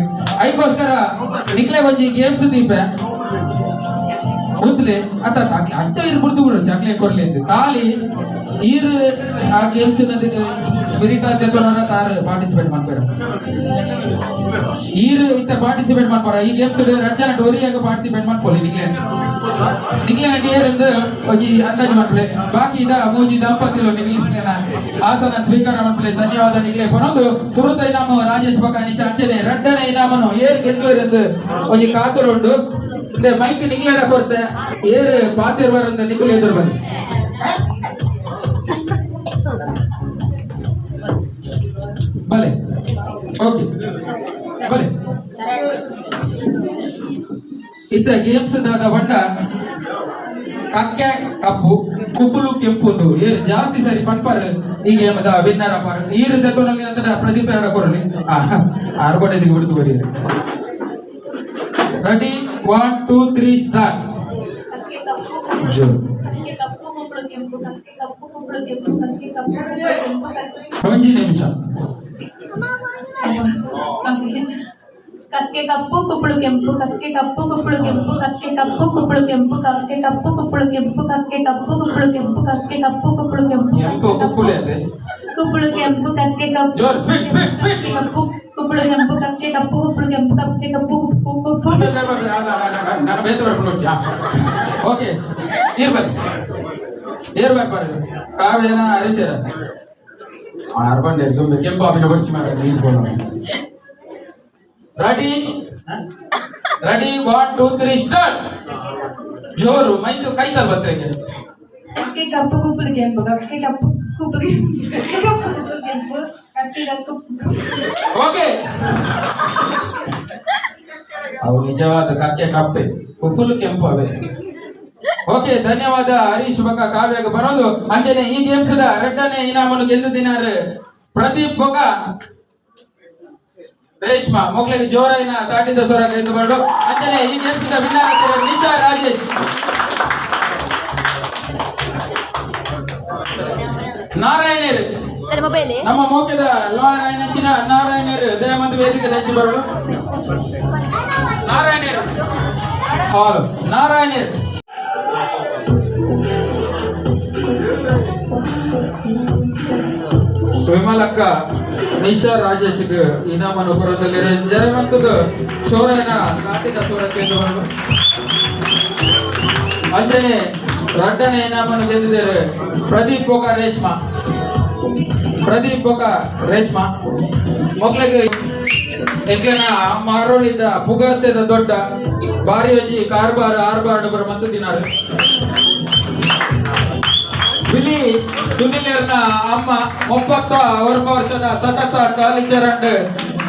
ಐಕೋಸ್ಕರ ನಿಕ್ಲೆಗ್ ಒಂಜಿ ಗೇಮ್ಸ್ ದೀಪೆ ಮುದ್ಲೆ ಅತ್ತ ಅಂಚ ಇರು ಬುಡ್ದು ಬಿಡು ಚಾಕ್ಲೇಟ್ ಕೊರ್ಲಿ ಅಂತ. ಖಾಲಿ ಈರ್ ಆ ಗೇಮ್ಸ್ ಸ್ಪಿರಿಟ್ ಆದ್ಯತೋನರ ತಾರು ಪಾರ್ಟಿಸಿಪೇಟ್ ಮಾಡ್ತಾರೆ. ಈರ್ ಇತ್ತ ಪಾರ್ಟಿಸಿಪೇಟ್ ಮಾಡ್ಪಾರ. ಈ ಗೇಮ್ಸ್ ರಡ್ಡ್ ಜನ ಒರಿಯಾಗ ಪಾರ್ಟಿಸಿಪೇಟ್ ಮಾಡ್ಪೋಲಿ. ನಿಕ್ಲೆ ನಿಕ್ಲೆ ಏರಿಂದ ಒಂಜಿ ಅಂದಾಜು ಮಾಡ್ಲೆ. ಬಾಕಿ ಇದ ಮೂಜಿ ದಂಪತಿಲು ನಿಕ್ಲೆ ಆಸನ ಸ್ವೀಕಾರ ಮಾಡ್ಲೆ. ಧನ್ಯವಾದ ನಿಕ್ಲೆ ಪನೊಂದು ಸುರುತ ಇನಾಮು ರಾಜೇಶ್ ಬೊಕ ನಿಶಾ. ಅಂಚನೆ ರಡ್ಡನೆ ಇನಾಮನು ಏರ್ ಗೆಲ್ಲುವರೆಂದು ಒಂಜಿ ಕಾತುರ ಉಂಡು. ಮೈಕ್ ನಿಕ್ಲೆಡ ಕೊರ್ತೆ. ಏರ್ ಪಾತೆರ್ ಬರಂದ ನಿಕುಲು ಎದುರು ಬನ್ನಿ. ಬಲೆ, ಓಕೆ, ಬಲೆ. ಇತ್ತ ಗೇಮ್ಸ್ ದಾದ ಬಂಡ ಕಕ್ಕೆ ಕಪ್ಪು ಕುಪುಲು ಕೆಂಪುಂಡು. ಏರ್ ಜಾಸ್ತಿ ಸರಿ ಪನ್ಪರ್ ಈ ಗೇಮ್ the winner ಅಪಾರ್. ಈರ್ ದೆತೊನಲ್ಲಿ ಅಂತ ಪ್ರದೀಪ್ ಎರಡ ಕೊರಲಿ. ಆರು ಬಡಿದಿಗೆ ಬಿಡ್ತು ಬರಿ. Ready, 1, 2, 3, start. ಜೋ ಒಂಜಿ ನಿಮಿಷ. ಕಕ್ಕೆ ಕಪ್ಪು ಕುಪ್ಪಳು ಕೆಂಪು, ಕಕ್ಕೆ ಕಪ್ಪು ಕುಪ್ಪಳು ಕೆಂಪು, ಕಕ್ಕೆ ಕಪ್ಪು ಕುಪ್ಪಳು ಕೆಂಪು, ಕಕ್ಕೆ ಕಪ್ಪು ಕುಪ್ಪಳು ಕೆಂಪು, ಕಕ್ಕೆ ಕಪ್ಪು ಕುಪ್ಪಳು ಕೆಂಪು, ಕಕ್ಕೆ ಕಪ್ಪು ಕುಪ್ಪಳು ಕೆಂಪು, ಕೆಂಪು ಕುಪ್ಪುಲೆ ಅಂತೆ. ಕುಪ್ಪಳು ಕೆಂಪು, ಕಕ್ಕೆ ಕಪ್ಪು ಜೋರ್, ಸ್ಪೀಡ್ ಸ್ಪೀಡ್ ಸ್ಪೀಡ್. ಕಪ್ಪು ಕುಪ್ಪಳು ಕೆಂಪು, ಕಕ್ಕೆ ಕಪ್ಪು ಕುಪ್ಪಳು ಕೆಂಪು, ಕಕ್ಕೆ ಕಪ್ಪು ಕುಪ್ಪಳು. ನಾನು ಬೇತ ಬರ್ಕೊಂಡು ನೋಡ್ತಿ. ಓಕೆ, ನೀರು ಬನ್ನಿ. ಏರ್ ಬರ್ಪಾರೆ ಕಾವ್ಯನ ಹರೀಶರ ಆರು ಬಂಡೆ ತುಂಬ ಕೆಂಪು ಅಭಿನ ಬರ್ಚಿ ಮಾರ ನೀರು ಬೋಲ. Ready, ready, 1, 2, 3, start. ಜೋರು, ಮೈಕ್ ಕೈತಲ್ ಬತ್ರೆಗೆ. ಕಕ್ಕೆ ಕಪ್ಪು ಕುಪ್ಪಳು ಕೆಂಪು, ಕಕ್ಕೆ ಕಪ್ಪು ಕುಪ್ಪಳು, ಕಕ್ಕೆ ಕಪ್ಪು ಕುಪ್ಪಳು ಕೆಂಪು, ಕಕ್ಕೆ ಕಪ್ಪು. ಓಕೆ, ಅವು ನಿಜವಾದ ಕಕ್ಕೆ ಕಪ್ಪೆ ಕುಪ್ಪುಲು ಕೆಂಪು ಅವೇ. ಓಕೆ, ಧನ್ಯವಾದ ಹರೀಶ್ ಬೊಕ ಕಾವ್ಯಾಗ ಬರೋದು. ಅಂಚನೆ ಈ ಗೇಮ್ಸ್ the ರಡ್ಡನೆ ಇನಾಮನ್ನು ಗೆದ್ದು ದಿನಾರ್ ಪ್ರದೀಪ್ ಬೊಕ ರೇಷ್ಮಾ. ಮೊಕ್ಲೆಗ್ ಜೋರಾಯಿನ ತಾಟಿದ ಸ್ವರ ಗೆದ್ದು ಬರಡು. ಅಂಚನೆ ಈ ಗೇಮ್ಸ್ the winner ಆಗ್ತಾರೆ ನಿಶಾ ರಾಜೇಶ್. ನಾರಾಯಣರು ಮೊಬೈಲ್ ನಮ್ಮ ಮೋಕೆದ ಲೋಯರ್ ನಾರಾಯಣರು ದಯಮಂದು ವೇದಿಕೆ ಹಂಚಿ ಬರಡು. ನಾರಾಯಣರು ಹಾಲು ನಾರಾಯಣರು. ವಿಮಲಕ್ಕ ನಿಶಾ ರಾಜೇಶ್ ಇನಾಮನ್ನು ಕೊರದಲ್ಲಿ ಜಯವಂತದ ಚೋರನ ಕಾಟಿದ ಚೋರ ಕೇಂದ್ರ. ಅಂಚನೆ ರಡ್ಡನೆ ಇನಾಮನ್ನು ಗೆದ್ದಿದ್ದಾರೆ ಪ್ರದೀಪ್ ಬೊಕ ರೇಷ್ಮಾ. ಪ್ರದೀಪ್ ಬೊಕ ರೇಷ್ಮಾ. ಮೊಕ್ಲೆಗ್ ಎಂಕ್ಲೆನ ಮಾರೋಳಿದ ಪುಗರ್ತೆದ ದೊಡ್ಡ ಬಾರಿ ಒಂಜಿ ಕಾರ್ಬಾರ್ ಆರ್ಬಾರ್ ಬರ ಮಂತು ದಿನಾರು. ಬಿಲಿ ಸುನಿಲೇರ್ನ ಅಮ್ಮ 39 ವರ್ಷದ ಸತತ ಕಾಲಿಚರಂಡ್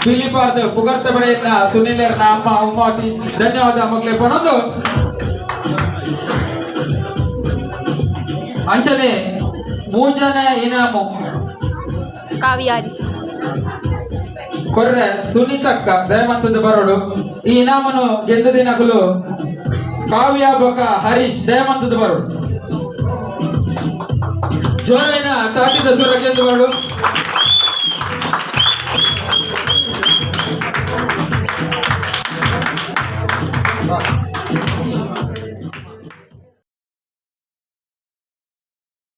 ಬಿಲಿಪಾರ್ದ ಪುಗರ್ತೆ ಬಡೆಯನ್ನ ಸುನಿಲೇರ್ನ ಅಮ್ಮ ಉಮಾಟಿ ಧನ್ಯವಾದ ಮಕ್ಕಳೇ ಪನೊಂದು. ಅಂಚನೆ ಮೂಜನ ಇನಾಮು ಕಾವ್ಯ ಹರೀಶ್. ಕೊರ್ರೆ ಸುನೀತಕ್ಕ ದಯಮಂತದ ಬರೋಡು. ಈ ಇನಾಮನು ಗೆದ್ದ ದಿನಕಲು ಕಾವ್ಯ ಬೊಕ ಹರೀಶ್ ದಯಮಂತದ ಬರೋಡು. ಜೋರೈನ ತಾಟಿದ ಸುರ ಗೆದ್ದು ಬರೋಡು.